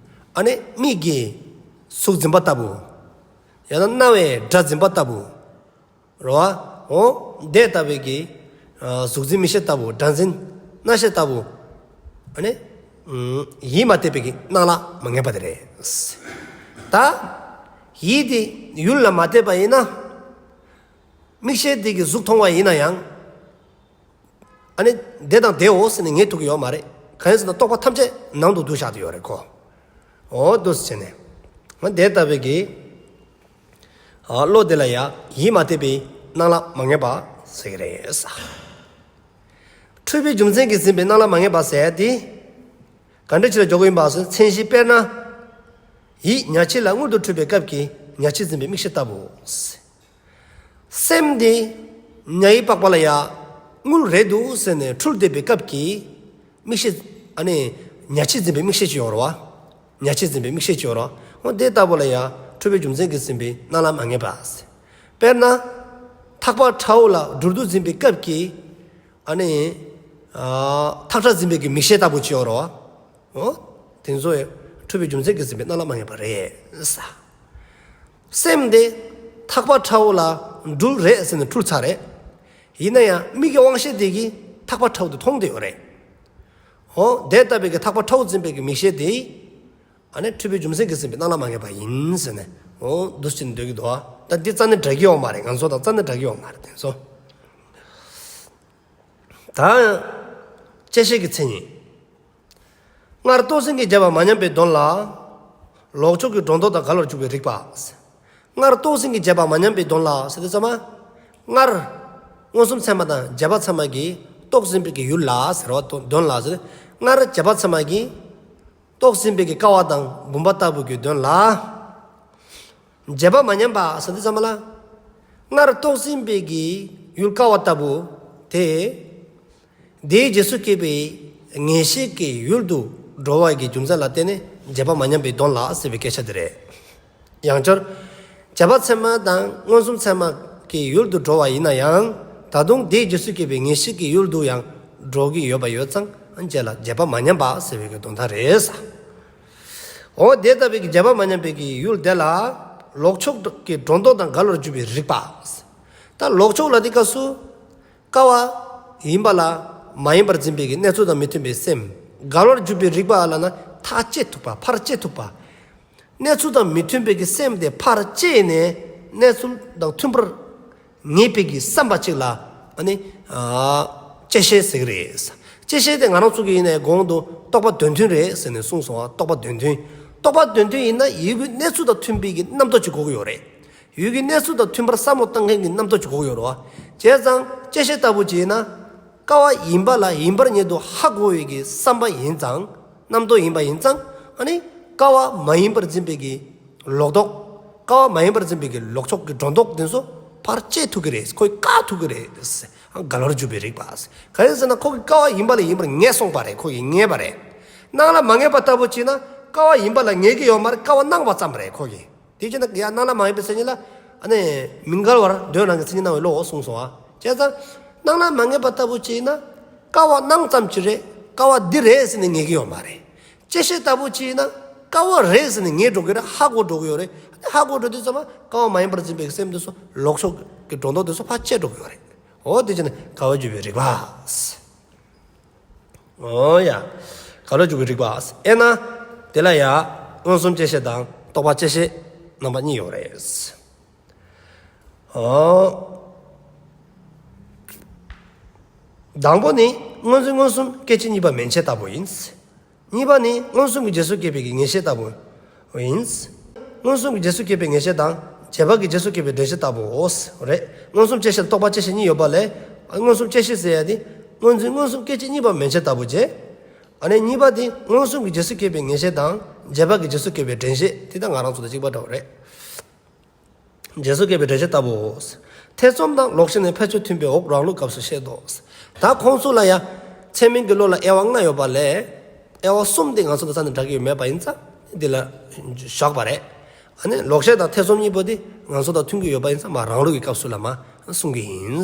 ཨ་ནི་མིག་གིས་གཟུགས་འཛིན་པ་ལྟ་བུ། ཡང་ན་རྣ་བས་སྒྲ་འཛིན་པ་ལྟ་བུ། རེད་བ། འོ། དེ་ལྟ་བུའི་གི། ཨ། གཟུགས་འཛིན་མིག་ཤེས་ལྟ་བུ། སྒྲ་འཛིན་རྣ་ཤེས་ལྟ་བུ། ཨ་ནི། ཡིད་མ་གཏད་པའི་གི་སྣང་ལ་མ་ངེས་པ་དེ་རེད། ད། ཡིད་དེ་ཡུལ་ལ་མ་གཏད་པ་ཡིན་ན། མིག་ཤེས་དེ་གིས་གཟུགས་མཐོང་བ་ཡིན་ན་ཡང་། ཨ་ནི་དེ་དང་དེའོ་ཟེར་ནས་ངེས་ཐུབ་ཀྱི་ཡོད་མ་རེད། གང་ཡིན་ཟེར་ན་རྟོག་པ་ཐམས་ཅད་ནང་དུ་འདུས་བཞག་བསྡད་ཡོད་རེད་ཁོ། འོ་འདུག་སེ་བྱས་ནས། འོ་དེ་ལྟ་བུའི་གི། ཨ། བློ་དེ་ལ་ཡ་ཡིད་མ་གཏད་པའི་སྣང་ལ་མ་ངེས་པ་ཟེར་གྱི་རེད་ས། འཁྲུལ་པའི་རྒྱུ་མཚན་གྱིས་ཟིན་པའི་སྣང་ལ་མ་ངེས་པ་ཟེར་ཡ་དེ། ག་འདྲ་ཅིག་ལ་འཇོག་གི་ཡིན་པ་ཟེར་ན། མཚན་གཞི་དཔེར་ན། ཡིད་ཉ་ཕྱིས་ལ་དངུལ་དུ་འཁྲུལ་པའི་སྐབས་ཀྱི་ཉ་ཕྱིས་འཛིན་པའི་མིག་ཤེས་ལྟ་བུ། སེམས་དེ་ཉའི་པགས་པ་ལ་ཡ་དངུལ་རེད་འདུག་ཟེར་ནས་འཁྲུལ་བསྡད་པའི་སྐབས་ཀྱི་མིག་ཤེས། ཨ་ནི་ཉ་ཕྱིས་འཛིན་པའི་མིག་ཤེས་ཅིག་ཡོད་རེད་བ། ཉ་ཕྱིས་འཛིན་པའི་མིག་ཤེས་ཅིག་ཡོད་རེད་བ། འོ་དེ་ལྟ་བུ་ལ་ཡ་འཁྲུལ་པའི་རྒྱུ་མཚན་གྱིས་ཟིན་པའི་སྣང་ལ་མ་ངེས་པ་ཟེར། དཔེར་ན། ཐག་པ་ཁྲ་བོ་ལ་སྦྲུལ་དུ་འཛིན་པའི་སྐབས་ཀྱི། ཨ་ནི། ཨ། ཐག་ཁྲ་འཛིན་པའི་གི་མིག་ཤེས་ལྟ་བུ་ཅིག་ཡོད་རེད་བ། འོ། དེ་ཚོ་ཡང་འཁྲུལ་པའི་རྒྱུ་མཚན་གྱིས་ཟིན་པའི་སྣང་ལ་མ་ངེས་པ་རེད་ས། སེམས་དེ་ཐག་པ་ཁྲ་བོ་ལ་སྦྲུལ་རེད་ཟེར་ནས་འཁྲུལ་ཚར་རེད། ཡིན་ན་ཡང་མིག་གི་དབང་ཤེས་དེ་གིས་ཐག་པ་ཁྲ་བོ་དེ་མཐོང་བསྡད་ཡོད་རེད། འོ་དེ་ལྟ་བུའི་གི་ཐག་པ་ཁྲ་བོ་འཛིན་པའི་གི་མིག་ཤེས་དེ། ཨ་ནི་འཁྲུལ་པའི་རྒྱུ་མཚན་གྱིས་ཟིན་པའི་སྣང་ལ་མ་ངེས་པ་ཡིན་ཟེར་ནས། འོ་འདུག་སེ་བྱས་ནས་འདོད་ཀྱི་འདུག་ཨ། ད་འདི་རྩ་ནས་འདྲ་གི་ཡོད་མ་རེད། ང་ཚོ་དང་རྩ་ནས་འདྲ་གི་ཡོད་མ་རེད་དེ་ཚོ། ད། བཅད་ཤེས་ཀྱི་མཚན་ཉིད། སྔར་རྟོགས་ཟིན་གྱི་བྱས་པ་མ་ཉམས་པའི་དོན་ལ། ལོག་ཕྱོགས་ཀྱི་སྒྲོ་འདོགས་དང་འགལ་བར་འཇུག་པའི་རིགས་པ། སྔར་རྟོགས་ཟིན་གྱི་བྱས་པ་མ་ཉམས་པའི་དོན་ལ་ཟེར་དུས་ཙམ་པ། སྔར། མངོན་སུམ་ཚད་མ་དང་རྗེས་དཔག་ཚད་མ་གིས་རྟོགས་ཟིན་པའི་གི་ཡུལ་ལ་ཟེར་བ་དོན་ལ་ཟེར། སྔར་རྗེས་དཔག་ཚད་མ་གིས། རྟོགས་ཟིན་པའི་གི་ཀ་བ་དང་བུམ་པ་ལྟ་བུ་གི་དོན་ལ། བྱས་པ་མ་ཉམས་པ་ཟེར་དུས་ཙམ་པ་ལ། སྔར་རྟོགས་ཟིན་པའི་གི་ཡུལ་ཀ་བ་ལྟ་བུ་དེ། དེའི་རྗེས་སུ་སྐྱེས་པའི་ངེས་ཤེས་ཀྱི་ཡུལ་དུ་འགྲོ་བ་གི་རྒྱུ་མཚན་ལ་བརྟེན་ནས་བྱས་པ་མ་ཉམས་པའི་དོན་ལ་ཟེར་བའི་སྐད་ཆ་དེ་རེད། ཡང་བསྐྱར། རྗེས་དཔག་ཚད་མ་དང་མངོན་སུམ་ཚད་མ་གི་ཡུལ་དུ་འགྲོ་བ་ཡིན་ན་ཡང་། ད་དུང་དེའི་རྗེས་སུ་སྐྱེས་པའི་ངེས་ཤེས་ཀྱི་ཡུལ་དུ་ཡང་འགྲོ་གི་ཡོད་པ་ཡོད་ཙང་། རྗེས་ལ་བྱས་པ་མ་ཉམས་པ་ཟེར་བའི་གི་དོན་དག་རེད་ས། འོ་དེ་ལྟ་བུའི་གི་རྗེས་དཔག་མ་ཉམས་པའི་གི་ཡུལ་དེ་ལ་ལོག་ཕྱོགས་ཀྱི་སྒྲོ་འདོགས་དང་འགལ་བར་འཇུག་པའི་རིགས་པ། ད་ལོག་ཕྱོགས་ལ་དེ་སྐབས་སུ་ཀ་བ་ཡིན་པ་ལ་མ་ཡིན་པར་འཛིན་པའི་གི་གནས་ཚུལ་དང་མི་མཐུན་པའི་སེམས། འགལ་བར་འཇུག་པའི་རིགས་པ་ལ་ན་ཐག་བཅད་ཐུབ་པ། ཕར་བཅད་ཐུབ་པ། གནས་ཚུལ་དང་མི་མཐུན་པའི་གི་སེམས་དེ་ཕར་བཅད་ནས་གནས་ཚུལ་དང་མཐུན་པར་ངེས་པའི་གི་བསམ་པ་གཅིག་ལ་ཨ་ནི་ཨ་བཅད་ཤེས་ཟེར་གི་རེད། བཅད་ཤེས་དེ་ང་རང་ཚོ་གི་ཡིན་ནའི་གོང་དུ་རྟོག་པ་དོན་མཐུན་རེད་ཟེར་ནས་གསུངས་སོང་བ། རྟོག་པ་དོན་མཐུན། རྟོག་པ་དོན་མཐུན་ཡིན་ན་ཡུལ་གྱི་གནས་ཚུལ་དང་མཐུན་པའི་གི་རྣམ་རྟོག་ཅིག་དགོས་ཀྱི་ཡོད་རེད། ཡུལ་གྱི་གནས་ཚུལ་དང་མཐུན་པར་བསམ་བློ་བཏང་མཁན་གྱི་རྣམ་རྟོག་ཅིག་དགོས་ཀྱི་ཡོད་རེད་བ། བྱས་ཙང་བཅད་ཤེས་ལྟ་བུ་ཅིག་ཡིན་ན། ཀ་བ་ཡིན་པ་ལ་ཡིན་པར་ཉིད་དུ་ཧ་གོ་བའི་གི་བསམ་པ་ཡིན་ཙང་། རྣམ་རྟོག་ཡིན་པ་ཡིན་ཙང་། ཨ་ནི་ཀ་བ་མ་ཡིན་པར་འཛིན་པའི་གི་ལོག་རྟོག། ཀ་བ་མ་ཡིན་པར་འཛིན་པའི་གི་ལོག་ཕྱོགས་ཀྱི་སྒྲོ་འདོགས་དེ་ཚོ་ཕར་བཅད་ཐུབ་ཀྱི་རེད། ཁོས་བཀག་ཐུབ་ཀྱི་རེད། འགལ་བར་འཇུག་པའི་རིགས་པ། ག་རེ་ཟེར་ན་ཁོ་གི་ཀ་བ་ཡིན་པ་ལ་ཡིན་པར་ངེས་སོང་པ་རེད། ཁོ་གི་ངེས་པ་རེད། སྣང་ལ་མ་ངེས་པ་ལྟ་བུ་ཅིག་ན་ཀ་བ་ཡིན་པ་ལ་ངེས་ཀྱི་ཡོད་མ་རེད། ཀ་བ་སྣང་བ་ཙམ་རེད་ཁོ་གི། དེ་བྱས་ན་ཡང་སྣང་ལ་མ་ངེས་པའི་མཚན་ཉིད་ལ་ཨ་ནི་མི་འགལ་བར་དོན་རང་གི་མཚན་ཉིད་སྣང་བའི་བློ་གསུངས་སོང་ཨ། བྱས་ཙང་སྣང་ལ་མ་ངེས་པ་ལྟ་བུ་ཅིག་ན་ཀ་བ་སྣང་ཙམ་ཅིག་རེད། ཀ་བ་འདི་རེད་ཟེར་ནས་ངེས་ཀྱི་ཡོད་མ་རེད། བཅད་ཤེས་ལྟ་བུ་ཅིག་ན་ཀ་བ་རེད་ཟེར་ནས་ངེས་འགྲོ་གི་རེད། ཧ་གོ་འགྲོ་གི་ཡོད་རེད། ཧ་གོ་འགྲོ་དུས་ཙམ་པ་ཀ་བ་མ་ཡིན་པར་འཛིན་པའི་སེམས་དེ་ཚོ་ལོག་ཕྱོགས་ཀྱི་སྒྲོ་འདོགས་དེ་ཚོ་ཕར་བཅད་འགྲོ་གི་ཡོད་རེད། འོ་དེ་བྱས་ན་འགལ་བར་འཇུག་པའི་རིགས་པ། འོ་ཡ། འགལ་བར་འཇུག་པའི་རིགས་པ། ཨེ་ན། དེ་ལ་ཡ། མངོན་སུམ་བཅད་ཤེས་དང་རྟོག་པ་བཅད་ཤེས་རྣམ་པ་གཉིས་ཡོད་རེད། འོ། དང་པོ་ནི་སྔོ་འཛིན་མངོན་སུམ་སྐད་ཅིག་གཉིས་པ་མན་ཆད་ལྟ་བུ་ཡིན། གཉིས་པ་ནི་མངོན་སུམ་གྱི་རྗེས་སུ་སྐྱེས་པའི་ངེས་ཤེས་ལྟ་བུ་ཡིན། མངོན་སུམ་གྱི་རྗེས་སུ་སྐྱེས་པའི་ངེས་ཤེས་དང་རྗེས་དཔག་གི་རྗེས་སུ་སྐྱེས་པའི་དྲན་ཤེས་ལྟ་བུའོ། རེད། མངོན་སུམ་བཅད་ཤེས་རྟོག་པ་བཅད་ཤེས་གཉིས་ཡོད་པ་ལས། མངོན་སུམ་བཅད་ཤེས་ཟེར་ཡ་དེ་སྔོ་འཛིན་མངོན་སུམ་སྐད་ཅིག་གཉིས་པ་མན་ཆད་ལྟ་བུ་བྱས། ཨ་ནི་གཉིས་པ་དེ་མངོན་སུམ་གྱི་རྗེས་སུ་སྐྱེས་པའི་ངེས་ཤེས་དང་རྗེས་དཔག་གི་རྗེས་སུ་སྐྱེས་པའི་དྲན་ཤེས་དེ་ད་ང་རང་ཚོ་དང་གཅིག་པ་འདྲ་བ་རེད། རྗེས་སུ་སྐྱེས་པའི་དྲན་ཤེས་ལྟ་བུའོ། ཐེ་ཚོམ་དང་ལོག་ཤེས་ནི་ཕལ་ཆེར་མཐུན་པའི་འོག་རང་ལུགས་སྐབས་སུ་བཤད་དོ། ད་ཁོང་ཚོ་ལ་ཡ་ཚད་མིན་གྱི་བློ་ལ་དབྱེ་བ་ལྔ་ཡོད་པ་ལས། དབྱེ་བ་གསུམ་དེ་ང་ཚོ་དང་ས་ནས་འདྲ་གི་ཡོད་མེད་པ་ཡིན་ཙང་འདི་ལ་བཞག་པ་རེད། ཨ་ནི་ལོག་ཤེས་དང་ཐེ་ཚོམ་གཉིས་པོ་དེ་ང་ཚོ་དང་མཐུན་གྱི་ཡོད་པ་ཡིན་ཙང་མ་རང་ལུགས་ཀྱི་སྐབས་སུ་ལ་མ་གསུང་གི་ཡིན།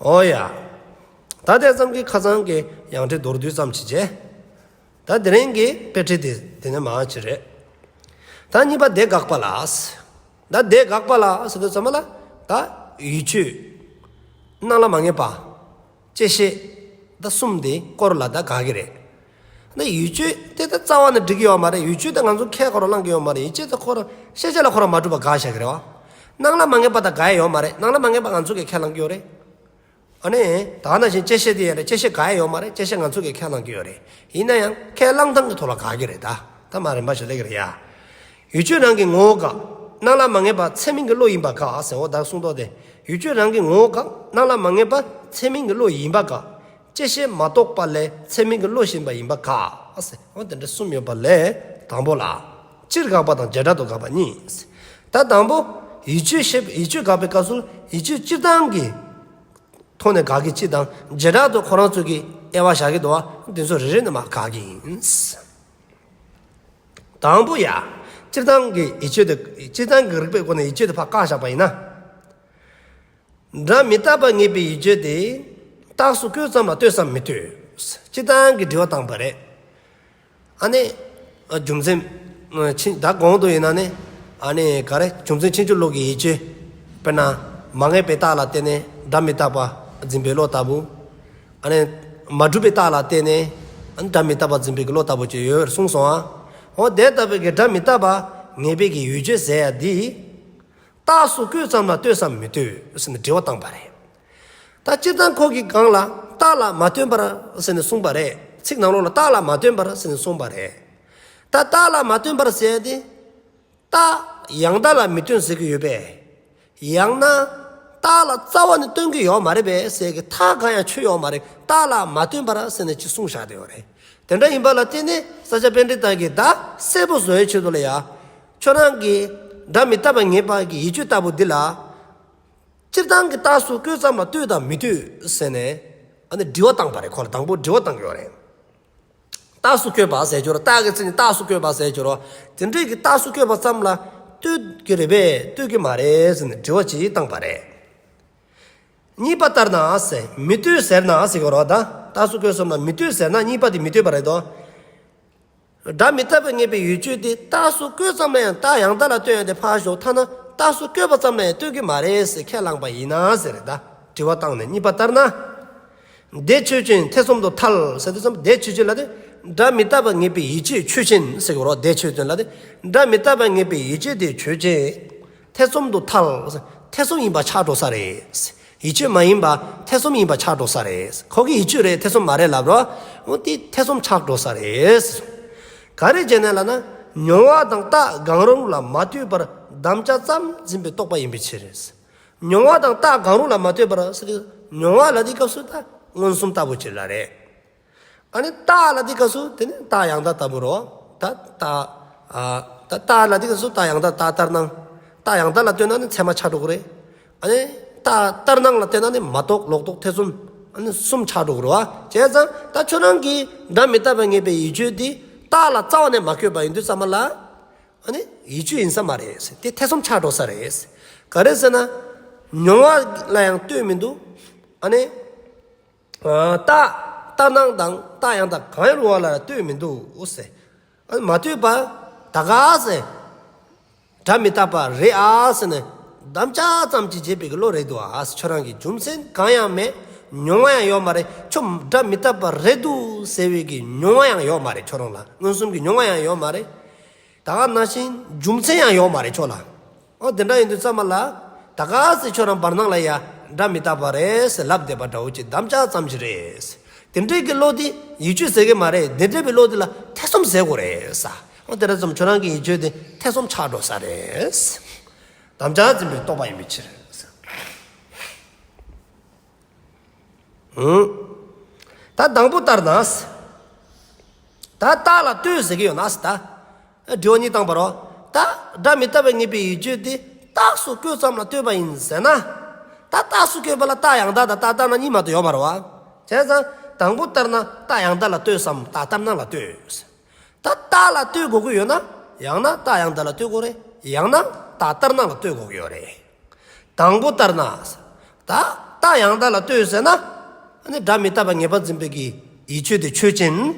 འོ་ཡ། ད་དེ་ཙམ་གྱིས་ཁ་སང་གི་ཡང་ཁྲིད་མདོར་བསྡུས་ཙམ་ཅིག་བྱས། ད་དེ་རིང་གི་དཔེ་ཁྲིད་དེ་དེ་ནས་མར་ཅིག་རེད། ད་གཉིས་པ་དེ་དགག་པ་ལ། ད་དེ་དགག་པ་ལ་ཟེར་དུས་ཙམ་པ་ལ་ད་ཡིད་དཔྱོད། སྣང་ལ་མ་ངེས་པ། བཅད་ཤེས། ད་གསུམ་དེ་སྐོར་ལ་ད་དགག་གི་རེད། ད་ཡིད་དཔྱོད་དེ་ད་རྩ་བ་ནས་འགྲིག་གི་ཡོད་མ་རེད། ཡིད་དཔྱོད་ད་ང་ཚོ་ཁས་ཁོ་རང་བླང་གི་ཡོད་མ་རེད། ཡིད་དཔྱོད་ད་ཁོ་རང་ཤེས་བྱ་ལ་ཁོ་རང་མ་གྲུབ་པ་དགག་བཞག་གི་རེད་བ། སྣང་ལ་མ་ངེས་པ་ད་དགག་ཡ་ཡོད་མ་རེད། སྣང་ལ་མ་ངེས་པ་ང་ཚོ་གིས་ཁས་བླང་གི་ཡོད་རེད། ཨ་ནི་ད་ནང་བཞིན་བཅད་ཤེས་དེ་ཡང་རེད། བཅད་ཤེས་དགག་ཡ་ཡོད་མ་རེད། བཅད་ཤེས་ང་ཚོ་གིས་ཁས་བླང་གི་ཡོད་རེད། ཡིན་ན་ཡང་ཁས་བླང་སྟངས་ཀྱི་ཐོག་ལ་དགག་གི་རེད་ད། ད་མར་རིམ་པ་བཞིན་སླེབས་ཀྱི་རེད་ཡ། ཡིད་དཔྱོད་རང་གི་ངོ་བོ་དགག། སྣང་ལ་མ་ངེས་པ་ཚད་མིན་གྱི་བློ་ཡིན་པ་དགག་ཟེར། འོ་ད་གསུངས་ཐོག་དེ། ཡིད་དཔྱོད་རང་གི་ངོ་བོ་དགག། སྣང་ལ་མ་ངེས་པ་ཚད་མིན་གྱི་བློ་ཡིན་པ་དགག། བཅད་ཤེས་མ་རྟོགས་པ་ལས་ཚད་མིན་གྱི་བློ་ཞེན་པ་ཡིན་པ་དགག་ཟེར། འོ་དེ་འདྲ་གསུམ་ཡོད་པ་ལས་དང་པོ་ལ། སྤྱིར་དགག་པ་དང་བྱེ་བྲག་ཏུ་དགག་པ་གཉིས། ད་དང་པོ་ཡིད་དཔྱོད་ཤེས། ཡིད་དཔྱོད་དགག་པའི་སྐབས་སུ་ཡིད་དཔྱོད་སྤྱིར་བཏང་གི་ཐོག་ནས་དགག་གི་གཅིག་དང་། བྱེ་བྲག་ཏུ་ཁོ་རང་ཚོ་གི་དབྱེ་བ་བཞག་གི་འདུག་བ། དེ་ཚོ་རེ་རེ་ནས་མར་དགག་གི་ཡིན། དང་པོ་ཡ། སྤྱིར་བཏང་གི་ཡིད་དཔྱོད་དེ། སྤྱིར་བཏང་གི་རིགས་པའི་སྒོ་ནས་ཡིད་དཔྱོད་དེ་ཕར་བཀག་བཞག་པ་ཡིན་ན། སྒྲ་མི་རྟག་པ་ངེས་པའི་ཡིད་དཔྱོད་དེ། རྟགས་སུ་བཀོད་ཙམ་ལ་ལྟོས་སམ་མི་ལྟོས། སྤྱིར་བཏང་གི་དྲི་བ་བཏང་པ་རེད། ཨ་ནི། རྒྱུ་མཚན། ཕྱིན་ད་གོང་དུ་ཡིན་ན་ནི། ཨ་ནི་ག་རེ། རྒྱུ་མཚན་ཕྱིན་ཅི་ལོག་གི་ཡིད་དཔྱོད། དཔེར་ན། མ་ངེས་པའི་རྟགས་ལ་བརྟེན་ནས་སྒྲ་མི་རྟག་པ་འཛིན་པའི་བློ་ལྟ་བུ། ཨ་ནི། མ་གྲུབ་པའི་རྟགས་ལ་བརྟེན་ནས། ཨ་ནི་སྒྲ་མི་རྟག་པ་འཛིན་པའི་གི་བློ་ལྟ་བུ་ཅིག་ཡོད་གསུངས་སོང་ཨ། འོ་དེ་ལྟ་བུའི་གི་སྒྲ་མི་རྟག་པ་ངེས་པའི་གི་ཡིད་དཔྱོད་ཟེར་ཡ་འདི། རྟགས་སུ་བཀོད་ཙམ་ལ་ལྟོས་སམ་མི་ལྟོས་ཟེར་ནས་དྲི་བ་བཏང་པ་རེད། ད་སྤྱིར་བཏང་ཁོ་གི་སྒང་ལ་རྟགས་ལ་མ་ལྟོས་པར་ཟེར་ནས་གསུངས་པ་རེད། ཚིག་ནང་ལོགས་ལ་རྟགས་ལ་མ་ལྟོས་པར་ཟེར་ནས་གསུངས་པ་རེད། ད་རྟགས་ལ་མ་ལྟོས་པར་ཟེར་ཏེ། རྟགས་ཡང་དག་ལ་མི་ལྟོས་ཟེར་གྱི་ཡོད་པས། ཡང་ན། རྟགས་ལ་རྩ་བ་ནས་ལྟོས་ཀྱི་ཡོད་མ་རེད་པས་ཟེར་གྱི་ཐག་གང་ཡང་ཆོད་ཡོད་མ་རེད། རྟགས་ལ་མ་ལྟོས་པར་ཟེར་ནས་ཅིག་གསུངས་བཞག་བསྡད་ཡོད་རེད། དེ་འདྲ་ཡིན་པ་ལ་བརྟེན་ནས་ས་སྐྱ་པཎྜི་ཏ་གིས་ད་གསལ་པོ་བཟོ་ཡའི་ཆེད་དུ་ལ་ཡ། ཁྱོད་རང་གིས་སྒྲ་མི་རྟག་པ་ངེས་པ་གི་ཡིད་དཔྱོད་ལྟ་བུ་འདི་ལ། སྤྱིར་བཏང་གི་རྟགས་སུ་བཀོད་ཙམ་ལ་ལྟོས་དང་མི་ལྟོས་ཟེར་ནས། ཨ་ནི་དྲི་བ་བཏང་པ་རེད། ཁོ་ལ་དང་པོ་དྲི་བ་བཏང་གི་ཡོད་རེད། རྟགས་སུ་བཀོད་པ་ཟེར་གྱི་རོ། རྟགས་ཀྱི་མཚན་ཉིད་རྟགས་སུ་བཀོད་པ་ཟེར་གྱི་རོ། དེ་འདྲའི་གི་རྟགས་སུ་བཀོད་པ་ཙམ་ལ་ལྟོས་ཀྱི་རེད་པས། ལྟོས་ཀྱི་མ་རེད་ཟེར་ནས་དྲི་བ་ཅིག་བཏང་པ་རེད། གཉིས་པ་ལྟར་ན་ཟེར། མི་ལྟོས་ཟེར་ན་ཟེར་གྱི་རོ། ད་རྟགས་སུ་བཀོད་ཙམ་ལ་མི་ལྟོས་ཟེར་ན་གཉིས་པ་དེ་མི་ལྟོས་པ་རེད་དོ། སྒྲ་མི་རྟག་པར་ངེས་པའི་ཡིད་དཔྱོད་དེ་རྟགས་སུ་བཀོད་ཙམ་ལ་ཡང་རྟགས་ཡང་དག་ལ་ལྟོས་ཡང་དེ་ཕར་ཞོག་ཐ་ན་རྟགས་སུ་བཀོད་པ་ཙམ་ལ་ཡང་ལྟོས་ཀྱི་མ་རེད་ཟེར་ཁས་བླངས་པ་ཡིན་ན་ཟེར་ད། དྲི་བ་བཏང་ནས་གཉིས་པ་ལྟར་ན། དེ་ཆོས་ཅན་ཐེ་ཚོམ་དུ་ཐལ་ཟེར་དུས་ཙམ་དེ་ཆོས་ཅན་ལ་དེ་སྒྲ་མི་རྟག་པར་ངེས་པའི་ཡིད་དཔྱོད་ཆོས་ཅན་ཟེར་གོ་རོགས་དེ་ཆོས་ཅན་ལ་དེ་སྒྲ་མི་རྟག་པར་ངེས་པའི་ཡིད་དཔྱོད་དེ་ཆོས་ཅན་ཐེ་ཚོམ་དུ་ཐལ། ཐེ་ཚོམ་ཡིན་པ་ཆགས་འགྲོ་ས་རེད། ཡིད་དཔྱོད་མ་ཡིན་པ་ཐེ་ཚོམ་ཡིན་པ་ཆགས་འགྲོ་ས་རེད། ཁོ་གི་ཡིད་དཔྱོད་རེད་ཐེ་ཚོམ་མ་རེད་ལབ་རོགས་འོ་དེ་ཐེ་ཚོམ་ཆགས་འགྲོ་ས་རེད། ག་རེ་བྱས་ནས་ལབ་ན་མྱོང་བ་དང་རྟགས་གང་རུང་ལ་མ་ལྟོས་པར་དམ་བཅའ་ཙམ་འཛིན་པའི་རྟོག་པ་ཡིན་པའི་ཕྱིར། མྱོང་བ་དང་རྟགས་གང་རུང་ལ་མ་ལྟོས་པར་ཟེར་དུས་མྱོང་བ་ལ་དེ་སྐབས་སུ་ད་མངོན་སུམ་ལྟ་བུ་ཅིག་ལ་རེད། ཨ་ནི་རྟགས་ལ་དེ་སྐབས་སུ་དེ་ནི་རྟགས་ཡང་དག་ལྟ་བུ་རོ། ད་རྟགས་ཨ་ད་རྟགས་ལ་དེ་སྐབས་སུ་རྟགས་ཡང་དག་རྟགས་ལྟར་སྣང་། རྟགས་ཡང་དག་ལ་ལྟོས་ན་ནི་ཚད་མ་ཆགས་འགྲོ་གི་རེད། ཨ་ནི་རྟགས་ལྟར་སྣང་ལ་ལྟོས་ན་ནི་མ་རྟོགས་ལོག་རྟོག་ཐེ་ཚོམ་ཨ་ནི་གསུམ་ཆགས་འགྲོ་གི་རེད་བ། བྱས་ཙང་ད་ཁྱོད་རང་གིས་སྒྲ་མི་རྟག་པར་ངེས་པའི་ཡིད་དཔྱོད་དེ་རྟགས་ལ་རྩ་བ་ནས་མ་བཀོད་པ་ཡིན་དུས་ཙམ་པ་ལ། ཨ་ནི་ཡིད་དཔྱོད་ཡིན་ས་མ་རེད། དེ་ཐེ་ཚོམ་ཆགས་འགྲོ་ས་རེད། ག་རེ་ཟེར་ན། མྱོང་བ་ལ་ཡང་ལྟོས་མི་འདུག་ཨ་ནི། ཨ་རྟགས་ལྟར་སྣང་དང་རྟགས་ཡང་དག་གང་རུང་བ་ལ་ལྟོས་མི་འདུག་ཟེར། ཨ་ནི་མ་ལྟོས་པ་ད་ག་ཟེར། སྒྲ་མི་རྟག་པ་རེད་ཨ་ཟེར་ནས་དམ་བཅའ་ཙམ་གྱིས་བྱས་པའི་གི་བློ་རེད་འདུག་ཨ་ཟེར། ཁྱོད་རང་གི་རྒྱུ་མཚན་གང་ཡང་མེད། མྱོང་བ་ཡང་ཡོད་མ་རེད། ཁྱོད་སྒྲ་མི་རྟག་པ་རེད་འདུག་ཟེར་བའི་གི་མྱོང་བ་ཡང་ཡོད་མ་རེད། ཁྱོད་རང་ལ་མངོན་སུམ་གྱི་མྱོང་བ་ཡང་ཡོད་མ་རེད། ད་ག་ནང་བཞིན་རྒྱུ་མཚན་ཡང་ཡོད་མ་རེད་ཁྱོད་ལ། ཨོ་དེ་འདྲ་ཡིན་དུས་ཙམ་པ་ལ་ད་ག་ཟེ་ཁྱོད་རང་བར་སྣང་ལ་ཡ་སྒྲ་མི་རྟག་པ་རེད་ཟེར་ལབ་བསྡད་པ་འདྲ་བོ་ཅིག་དམ་བཅའ་ཙམ་ཞིག་རེད། དེ་འདྲའི་གི་བློ་དེ་ཡིད་དཔྱོད་ཟེར་གི་མ་རེད། དེ་འདྲའི་བའི་བློ་དེ་ལ་ཐེ་ཚོམ་ཟེར་དགོས་རེད་ས། ཨོ་དེ་འདྲ་ཙམ་ཁྱོད་རང་གི་ཡིད་དཔྱོད་དེ་ཐེ་ཚོམ་ཆགས་འགྲོ་ས་རེད། དམ་བཅའ་འཛིན་པའི་རྟོག་པ་ཡིན་པའི་ཕྱིར། ཨང་། ད་དང་པོ་ལྟར་ན། ད་རྟགས་ལ་ལྟོས་ཟེར་གྱི་ཡོད་ན་ཟེར་ད། དྲི་བ་གཉིས་བཏང་པ་རོ། ད་སྒྲ་མི་རྟག་པའི་ངེས་པའི་ཡིད་དཔྱོད་དེ་རྟགས་སུ་བཀོད་ཙམ་ལ་ལྟོས་པ་ཡིན་ཟེར་ན། ད་རྟགས་སུ་བཀོད་པ་ལ་རྟགས་ཡང་དག་དང་རྟགས་ལྟར་སྣང་གཉིས་མ་གཏོགས་ཡོད་མ་རེད་བ། བྱས་ཙང་དང་པོ་ལྟར་ན་རྟགས་ཡང་དག་ལ་ལྟོས་སམ་རྟགས་ལྟར་སྣང་ལ་ལྟོས། ད་རྟགས་ལ་ལྟོས་དགོས་ཀྱི་ཡོད་ན། ཡང་ན་རྟགས་ཡང་དག་ལ་ལྟོས་དགོས་རེད། ཡང་ན་རྟགས་ལྟར་སྣང་ལ་ལྟོས་དགོས་ཀྱི་ཡོད་རེད། དང་པོ་ལྟར་ན། ད་རྟགས་ཡང་དག་ལ་ལྟོས་ཟེར་ན། ཨ་ནི་སྒྲ་མི་རྟག་པ་ངེས་པར་འཛིན་པའི་གི་ཡིད་དཔྱོད་དེ་ཆོས་ཅན།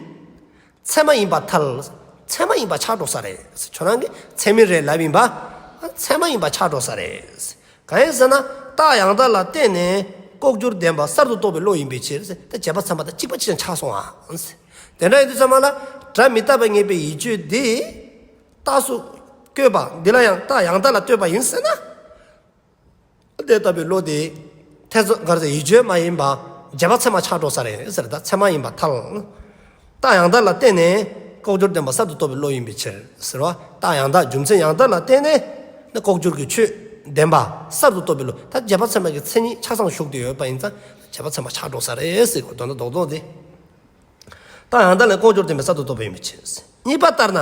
ཚད་མ་ཡིན་པར་ཐལ། ཚད་མ་ཡིན་པ་ཆགས་འགྲོ་ས་རེད། ཁྱོད་རང་གིས་ཚད་མིན་རེད་ལབ་ཡིན་པ། ཚད་མ་ཡིན་པ་ཆགས་འགྲོ་ས་རེད། གང་ཡིན་ཟེར་ན་རྟགས་ཡང་དག་ལ་བརྟེན་ནས་ལྐོག་གྱུར་བདེན་པ་གསར་དུ་རྟོགས་པའི་བློ་ཡིན་པའི་ཕྱིར་ཟེར་ད་རྗེས་དཔག་ཚད་མ་དང་གཅིག་པ་གཅིག་རྐྱང་ཆགས་སོང་ཨ། དེ་འདྲ་ཡིན་དུས་ཙམ་པ་ལ་སྒྲ་མི་རྟག་པ་ངེས་པའི་ཡིད་དཔྱོད་འདི་རྟགས་སུ་བཀོད་པ་འདི་ལ་ཡང་རྟགས་ཡང་དག་ལ་ལྟོས་པ་ཡིན་ཟེར་ན། དེ་ལྟ་བུའི་བློ་དེ་ཐེ་ཚོམ་གར་ཟེར་ཡིད་དཔྱོད་མ་ཡིན་པ་རྗེས་དཔག་ཚད་མ་ཆགས་འགྲོ་ས་རེད་ཟེར་ད་ཚད་མ་ཡིན་པར་ཐལ། རྟགས་ཡང་དག་ལ་བརྟེན་ནས་ལྐོག་གྱུར་བདེན་པ་གསར་དུ་རྟོགས་པའི་བློ་ཡིན་པའི་ཕྱིར་ཟེར་བ། རྟགས་ཡང་དག་རྒྱུ་མཚན་ཡང་དག་ལ་བརྟེན་ནས་ནི་ལྐོག་གྱུར་གྱི་ཆོས་བདེན་པ་གསར་དུ་རྟོགས་པའི་བློ་ད་རྗེས་དཔག་ཚད་མ་གི་མཚན་ཉིད་ཆ་ཚང་ཞུགས་ཏེ་ཡོད་པ་ཡིན་ཙང་རྗེས་དཔག་ཚད་མ་ཆགས་འགྲོ་ས་རེད་ཟེར་གོ་དོན་དག་རྡོག་རྡོག་དེ། རྟགས་ཡང་དག་ལ་ལྐོག་གྱུར་བདེན་པ་གསར་དུ་རྟོགས་པ་ཡིན་པའི་ཕྱིར། གཉིས་པ་ལྟར་ན།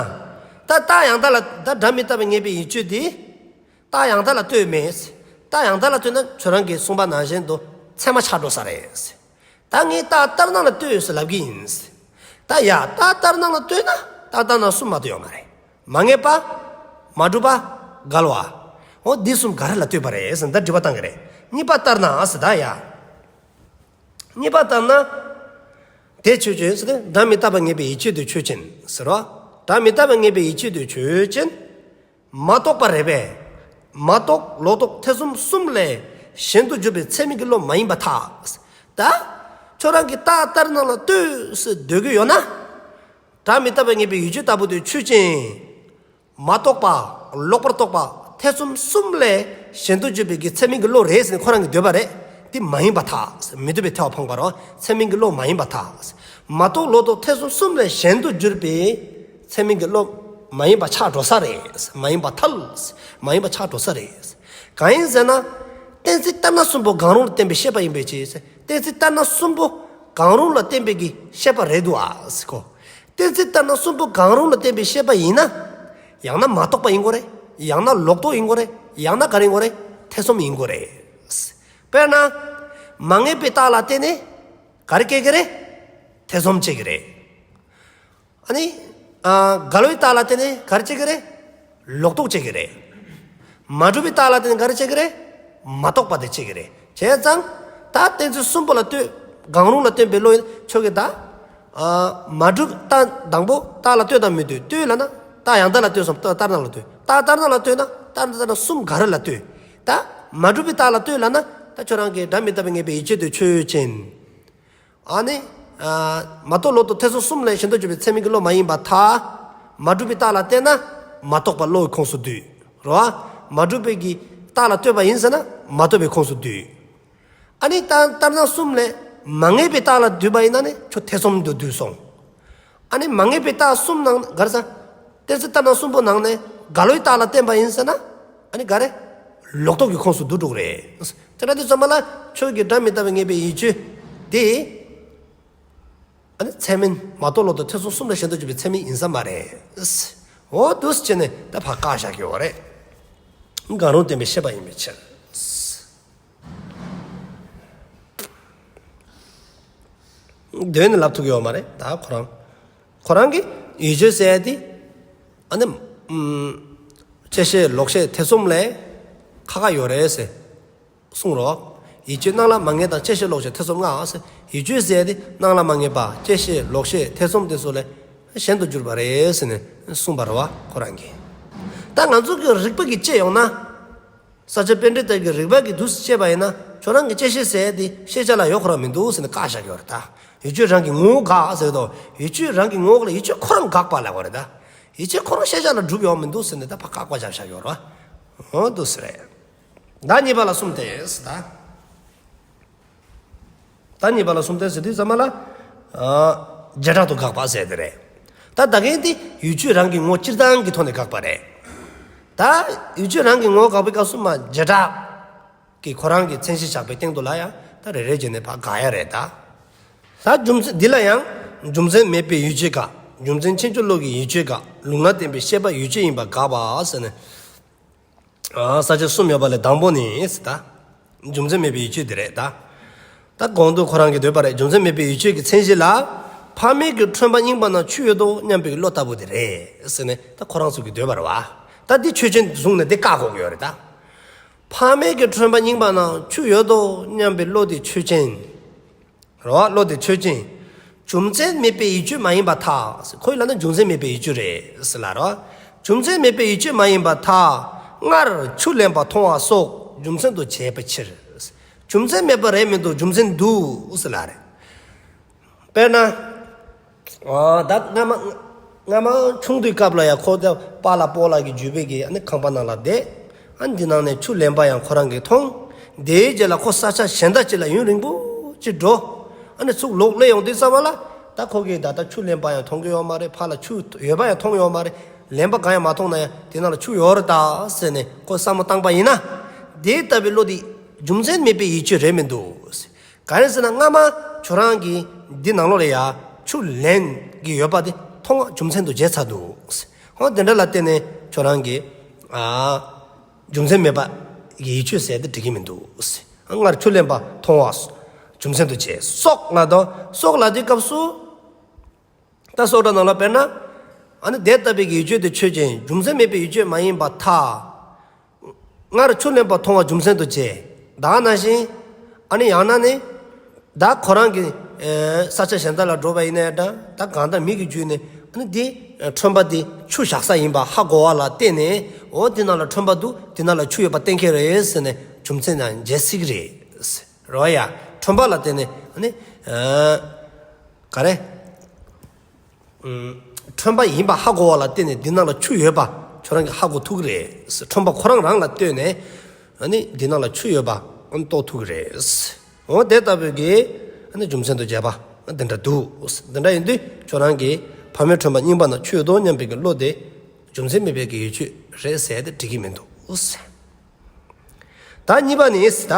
ད་རྟགས་ཡང་དག་ལ་ད་སྒྲ་མི་རྟག་པ་ངེས་པའི་ཡིད་དཔྱོད་དེ། རྟགས་ཡང་དག་ལ་ལྟོས་མེད། རྟགས་ཡང་དག་ལ་ལྟོས་ན་ཁྱོད་རང་གིས་གསུངས་པ་ནང་བཞིན་དུ་ཚད་མ་ཆགས་འགྲོ་ས་རེད། ད་ངས་རྟགས་ལྟར་སྣང་ལ་ལྟོས་ཟེར་ལབ་ཀྱི་ཡིན། ད་ཡ་རྟགས་ལྟར་སྣང་ལ་ལྟོས་ན་རྟགས་ལྟར་སྣང་གསུམ་མ་གཏོགས་ཡོད་མ་རེད། མ་ངེས་པ། མ་གྲུབ་པ། འགལ་བ། འོ་འདི་གསུམ་ག་རེ་ལ་ལྟོས་པ་རེད་ཟེར་ན་ད་དྲི་བ་བཏང་གི་རེད། གཉིས་པ་ལྟར་ན་ཟེར་ད་ཡ། གཉིས་པ་ལྟར་ན། དེ་ཆོས་ཅན་ཟེར་ཏེ་སྒྲ་མི་རྟག་པ་ངེས་པའི་ཡིད་དཔྱོད་དེ་ཆོས་ཅན་ཟེར་རོ། སྒྲ་མི་རྟག་པ་ངེས་པའི་ཡིད་དཔྱོད་དེ་ཆོས་ཅན། མ་རྟོགས་པ་རེད་པས། མ་རྟོགས་ལོག་རྟོག་ཐེ་ཚོམ་གསུམ་ལས་གཞན་དུ་གྱུར་པའི་ཚད་མིན་གྱི་བློ་མ་ཡིན་པར་ཐལ། ད། ཁྱོད་རང་གིས་རྟགས་ལྟར་སྣང་ལ་ལྟོས་ཟེར་འདོད་ཀྱི་ཡོད་ན། སྒྲ་མི་རྟག་པ་ངེས་པའི་ཡིད་དཔྱོད་ལྟ་བུ་དེ་ཆོས་ཅན། མ་རྟོགས་པ། ལོག་པར་རྟོག་པ། ཐེ་ཚོམ་གསུམ་ལས་གཞན་དུ་གྱུར་པའི་གི་ཚད་མིན་གྱི་བློ་རེད་ཟེར་ནས་ཁོ་རང་གིས་འདོད་པ་རེད། དེ་མ་ཡིན་པར་ཐལ། མི་འདོད་པའི་ཐལ་བ་འཕངས་པ་རོ། ཚད་མིན་གྱི་བློ་མ་ཡིན་པར་ཐལ། མ་རྟོགས་ལོག་རྟོག་ཐེ་ཚོམ་གསུམ་ལས་གཞན་དུ་གྱུར་པའི་ཚད་མིན་གྱི་བློ་མ་ཡིན་པ་ཆགས་འགྲོ་ས་རེད། མ་ཡིན་པར་ཐལ། མ་ཡིན་པ་ཆགས་འགྲོ་ས་རེད། གང་ཡིན་ཟེར་ན། གཏན་ཚིགས་ལྟར་སྣང་གསུམ་པོ་གང་རུང་ལ་བརྟེན་པའི་ཤེས་པ་ཡིན་པའི་ཕྱིར། གཏན་ཚིགས་ལྟར་སྣང་གསུམ་པོ་གང་རུང་ལ་བརྟེན་པའི་གི་ཤེས་པ་རེད་འདུག་ཨ་ཟེར་གོ། གཏན་ཚིགས་ལྟར་སྣང་གསུམ་པོ་གང་རུང་ལ་བརྟེན་པའི་ཤེས་པ་ཡིན་ན། ཡང་ན་མ་རྟོགས་པ་ཡིན་དགོས་རེད། ཡང་ན་ལོག་རྟོག་ཡིན་དགོས་རེད། ཡང་ན་ག་རེ་ཡིན་དགོས་རེད། ཐེ་ཚོམ་ཡིན་དགོས་རེད། དཔེར་ན། མ་ངེས་པའི་རྟགས་ལ་བརྟེན་ནས་ག་རེ་སྐྱེ་གི་རེད། ཐེ་ཚོམ་སྐྱེ་གི་རེད། ཨ་ནི། ཨ་འགལ་བའི་རྟགས་ལ་བརྟེན་ནས་ག་རེ་སྐྱེ་གི་རེད། ལོག་རྟོག་སྐྱེ་གི་རེད། མ་གྲུབ་པའི་རྟགས་ལ་བརྟེན་ནས་ག་རེ་སྐྱེ་གི་རེད། མ་རྟོགས་པ་དེ་སྐྱེ་གི་རེད། བྱས་ཙང་། ད་གཏན་ཚིགས་གསུམ་པོ་ལ་ལྟོས། གང་རུང་ལ་བརྟེན་པའི་བློ་ཡིན་ཆོག་གི་ད། ཨ་མ་གྲུབ་རྟགས་དང་པོ་རྟགས་ལ་ལྟོས་དང་མི་ལྟོས། ལྟོས་ལབ་ན་རྟགས་ཡང་དག་ལ་ལྟོས་སམ་རྟགས་ལྟར་སྣང་ལ་ལྟོས། རྟགས་ལྟར་སྣང་ལ་ལྟོས་ན་རྟགས་ལྟར་སྣང་གསུམ་ག་རེ་ལ་ལྟོས། ད་མ་གྲུབ་པའི་རྟགས་ལ་ལྟོས་ལབ་ན་ད་ཁྱོད་རང་གིས་སྒྲ་མི་རྟག་པའི་ངེས་པའི་ཡིད་དཔྱོད་དེ་ཆོས་ཅན། ཨ་ནི་ཨ་མ་རྟོགས་ལོག་རྟོག་ཐེ་ཚོམ་གསུམ་ལས་གཞན་དུ་གྱུར་པའི་ཚད་མིན་གྱི་བློ་མ་ཡིན་པར་ཐལ། མ་གྲུབ་པའི་རྟགས་ལ་བརྟེན་ན་མ་རྟོགས་པ་བློའི་ཁོངས་སུ་འདུས། རེད་བ། མ་གྲུབ་པའི་གི་རྟགས་ལ་ལྟོས་པ་ཡིན་ཟེར་ན་མ་རྟོགས་པའི་ཁོངས་སུ་འདུས། ཨ་ནི་རྟགས་ལྟར་སྣང་གསུམ་ལས་མ་ངེས་པའི་རྟགས་ལ་འདུས་པ་ཡིན་ན་ནི་ཁྱོད་ཐེ་ཚོམ་དུ་འདུས་སོང་། ཨ་ནི་མ་ངེས་པའི་རྟགས་གསུམ་ནང་ག་རེ་ཟ། གཏན་ཚིགས་ལྟར་སྣང་གསུམ་པོ་ནང་ནས་འགལ་བའི་རྟགས་ལ་བརྟེན་པ་ཡིན་ཟེར་ན། ཨ་ནི་ག་རེ། ལོག་རྟོག་གི་ཁོངས་སུ་འདུ་འགྲོ་གི་རེད། དེ་འདྲ་དུས་ཙམ་པ་ལ་ཁྱོད་ཀྱི་སྒྲ་མི་རྟག་པའི་ངེས་པའི་ཡིད་དཔྱོད་དེ། ཨ་ནི་ཚད་མིན་མ་རྟོགས་ལོག་རྟོག་ཐེ་ཚོམ་གསུམ་ལས་གཞན་དུ་གྱུར་པའི་ཚད་མིན་ཡིན་ས་མ་རེད། འོ་འདུག་སེ་བྱས་ནས་ད་ཕར་བཀག་བཞག་གི་ཡོད་རེད། གང་རུང་བརྟེན་པའི་ཤེས་པ་ཡིན་པའི་ཕྱིར། དོན་ནི་ལབ་ཐུབ་ཀྱི་ཡོད་མ་རེད་ད་ཁོ་རང་། ཁོ་རང་གི་ཡིད་དཔྱོད་ཟེར་ཡ་དེ། ཨ་ནི། ཨུམ། བཅད་ཤེས་ལོག་ཤེས་ཐེ་ཚོམ་ལས་ཁག་ཁག་ཡོད་རེད་ཟེར། གསུངས་རོགས། ཡིད་དཔྱོད་སྣང་ལ་མ་ངེས་དང་བཅད་ཤེས་ལོག་ཤེས་ཐེ་ཚོམ་ལྔ་ཟེར། ཡིད་དཔྱོད་ཟེར་ཡ་དེ་སྣང་ལ་མ་ངེས་པ་བཅད་ཤེས་ལོག་ཤེས་ཐེ་ཚོམ་དེ་ཚོ་ལས་གཞན་དུ་གྱུར་པ་རེད་ཟེར་ནས་གསུངས་པ་རེད་བ་ཁོ་རང་གིས། ད་ང་ཚོ་གི་རིགས་པ་གིས་དཔྱད་ཡོང་ན། ས་སྐྱ་པཎྜི་ཏ་གི་རིགས་པ་གིས་འདུག་སེ་དཔྱད་པ་ཡིན་ན་ཁྱོད་རང་གི་བཅད་ཤེས་ཟེར་ཡ་དེ་ཤེས་བྱ་ལ་ཡོད་ཁོ་རང་མི་འདུག་ཟེར་ནས་བཀག་བཞག་གི་ཡོད་རེད་ད། ཡིད་དཔྱོད་རང་གི་ངོ་བོ་དགག་ཟེར་དོ། ཡིད་དཔྱོད་རང་གི་ངོ་བོ་ལ་ཡིད་དཔྱོད་ཁོ་རང་དགག་པ་ལབ་དགོས་རེད་ད། ཡིད་དཔྱོད་ཁོ་རང་ཤེས་བྱ་ལ་གྲུབ་ཡོད་མི་འདུག་ཟེར་ནས་ད་ཕར་བཀག་པ་བཞག་བཞག་ཡོད་རེད་བ། འོ་འདུག་སེ་རེད། ད་གཉིས་པ་ལ་གསུམ་སྟེ་ཟེར་ད། ད་གཉིས་པ་ལ་གསུམ་སྟེ་ཟེར་དུས་ཙམ་པ་ལ། ཨ། བྱེ་བྲག་ཏུ་དགག་པ་ཟེར་དེ་རེད། ད་ད་གིན་དེ་ཡིད་དཔྱོད་རང་གི་ངོ་སྤྱིར་བཏང་གི་ཐོག་ནས་དགག་པ་རེད། ད་ཡིད་དཔྱོད་རང་གི་ངོ་དགག་པའི་སྐབས་སུ་མ་བྱེ་བྲག་གི་ཁོ་རང་གི་མཚན་གཞི་བཞག་པའི་སྟེང་དུ་ལ་ཡང་ད་རེ་རེ་བྱས་ནས་ཕར་དགག་ཡ་རེད་ད། ད་རྒྱུ་མཚན་འདི་ལ་ཡང་རྒྱུ་མཚན་མེད་པའི་ཡིད་དཔྱོད་དགག་རྒྱུ་མཚན་ཕྱིན་ཅི་ལོག་གི་ཡིད་དཔྱོད་དགག་ལུང་ལ་བརྟེན་པའི་ཤེས་པ་ཡིད་དཔྱོད་ཡིན་པ་དགག་པ་ཟེར་ནས། ཨ། ས་བཅད་གསུམ་ཡོད་པ་ལས་དང་པོ་ནི་ཟེར་ད། རྒྱུ་མཚན་མེད་པའི་ཡིད་དཔྱོད་དེ་རེད་ད། ད་གོང་དུ་ཁོ་རང་གིས་འདོད་པ་རེད། རྒྱུ་མཚན་མེད་པའི་ཡིད་དཔྱོད་ཀྱི་མཚན་གཞི་ལ། ཕ་མེས་ཀྱི་ཁྲོན་པ་རྙིང་པ་ན་ཆུ་ཡོད་དོ་སྙམ་པའི་བློ་ལྟ་བུ་དེ་རེད་ཟེར་ནས་ད་ཁོ་རང་ཚོ་གིས་འདོད་པ་རེད་བ། ད་འདི་ཆོས་ཅན་བཟུང་ནས་འདི་བཀག་དགོས་ཀྱི་ཡོད་རེད་ད། ཕ་མེས་ཀྱི་ཁྲོན་པ་རྙིང་པ་ན་ཆུ་ཡོད་དོ་སྙམ་པའི་བློ་དེ་ཆོས་ཅན། རེད་བ། བློ་དེ་ཆོས་ཅན། རྒྱུ་མཚན་མེད་པའི་ཡིད་དཔྱོད་མ་ཡིན་པར་ཐལ། ཁོ་ཡི་ལབ་ན་རྒྱུ་མཚན་མེད་པའི་ཡིད་དཔྱོད་རེད་ཟེར་ལ་རོ། རྒྱུ་མཚན་མེད་པའི་ཡིད་དཔྱོད་མ་ཡིན་པར་ཐལ། སྔར་ཆུ་ལེན་པ་མཐོང་བ་སོགས་རྒྱུ་མཚན་དུ་བྱས་པའི་ཕྱིར། རྒྱུ་མཚན་མེད་པ་རེད་མི་འདུག་རྒྱུ་མཚན་འདུག་ཟེར་ལ་རེད། དཔེར་ན། ཨ། ད་སྔ་མ། སྔ་མ་ཆུང་དུས་སྐབས་ལ་ཡ་ཁོ་ད་པཱ་ལགས་སྤོ་ལགས་ཀྱི་བརྒྱུད་པའི་གི་ཨ་ནི་ཁང་པ་ནང་ལ་བསྡད། ཨ་ནི་འདི་ནང་ནས་ཆུ་ལེན་པ་ཡང་ཁོ་རང་གིས་མཐོང་། དེའི་རྗེས་ལ་ཁོ་ས་ཆ་གཞན་དག་ཅིག་ལ་ཡུན་རིང་པོ་ཅིག་འགྲོ། ཨ་ནི་ཚུར་ལོག་སླེབས་ཡོང་དུས་ཙམ་པ་ལ། ད་ཁོ་གིས་ད་ལྟ་ཆུ་ལེན་པ་ཡང་མཐོང་གི་ཡོད་མ་རེད། ཕར་ལ་ཆུ་ཡོད་པ་ཡང་མཐོང་ཡོད་མ་རེད། ལེན་པ་གང་ཡང་མ་མཐོང་ན་ཡང་དེ་ནང་ལ་ཆུ་ཡོད་རེད་ད་ཟེར་ནས་ཁོ་བསམ་བློ་བཏང་པ་ཡིན་ན། དེ་ལྟ་བུའི་བློ་དེ་རྒྱུ་མཚན་མེད་པའི་ཡིད་དཔྱོད་རེད་མི་འདུག་ག་རེ་ཟེར་ན་སྔ་མ་ཁྱོད་རང་གིས་འདི་ནང་ལོགས་ལ་ཡ་ཆུ་ལེན་གྱི་ཡོད་པ་དེ་མཐོང་བ་རྒྱུ་མཚན་དུ་བྱས་ཚར་འདུག་འོ་དེ་འདྲ་ལ་བརྟེན་ནས་ཁྱོད་རང་གིས་ཨ་རྒྱུ་མཚན་མེད་པ་གི་ཡིད་དཔྱོད་ཟེར་དེ་འགྲིག་གི་མི་འདུག་སྔར་ཆུ་ལེན་པ་མཐོང་བ་རྒྱུ་མཚན་དུ་བྱས་སོགས་ལ་དོ། སོགས་ལ་དེའི་སྐབས་སུ་ད་སོགས་སྒྲ་ནང་ལ་དཔེར་ན། ཨ་ནི་དེ་ལྟ་བུའི་གི་ཡིད་དཔྱོད་དེ་ཆོས་ཅན། རྒྱུ་མཚན་མེད་པའི་ཡིད་དཔྱོད་མ་ཡིན་པར་ཐལ། སྔར་ཆུ་ལེན་པ་མཐོང་བ་རྒྱུ་མཚན་དུ་བྱས། ད་ག་ནང་བཞིན། ཨ་ནི་ཡང་ན་ནི། ད་ཁོ་རང་གི་ཨེ་ས་ཆ་གཞན་དག་ལ་འགྲོ་བ་ཡིན་ནའི་འདྲ། ད་གང་ལྟར་མི་གི་བརྒྱུད་ནས་ཨ་ནི་འདི་ཁྲོན་པ་འདི་ཆུ་བཞག་ས་ཡིན་པ་ཧ་གོ་བ་ལ་བརྟེན་ནས། འོ་འདི་ནང་ལ་ཁྲོན་པ་འདུག་འདི་ནང་ལ་ཆུ་ཡོད་པ་གཏན་འཁེལ་རེད་ཟེར་ནས་རྒྱུ་མཚན་ཡང་འཇལ་སྲིད་ཀྱི་རེད། རོ་ཡ། ཁྲོན་པ་ལ་བརྟེན་ནས་ཨ་ནི་ཨེ་ག་རེ། ཁྲོན་པ་ཡིན་པ་ཧ་གོ་བ་ལ་བརྟེན་ནས་འདི་ནང་ལ་ཆུ་ཡོད་པ་ཁྱོད་རང་གིས་ཧ་གོ་ཐུབ་ཀྱི་རེད། ཁྲོན་པ་ཁོ་རང་རང་ལ་ལྟོས་ནས་ཨ་ནི་འདི་ནང་ལ་ཆུ་ཡོད་པ་ཨ་ནི་རྟོགས་ཐུབ་ཀྱི་རེད། འོ་དེ་ལྟ་བུའི་གི་ཨ་ནི་རྒྱུ་མཚན་དུ་བྱས་པ་འདི་འདྲ་འདུག་འདི་འདྲ་ཡིན་དུས་ཁྱོད་རང་གིས་ཕ་མའི་ཁྲོན་པ་རྙིང་པ་ན་ཆུ་ཡོད་དོ་སྙམ་པའི་གི་བློ་དེ་རྒྱུ་མཚན་མེད་པའི་གི་ཡིད་དཔྱོད་རེད་ཟེར་ཏེ་འགྲིག་གི་མི་འདུག་ད་གཉིས་པ་ནི་ད།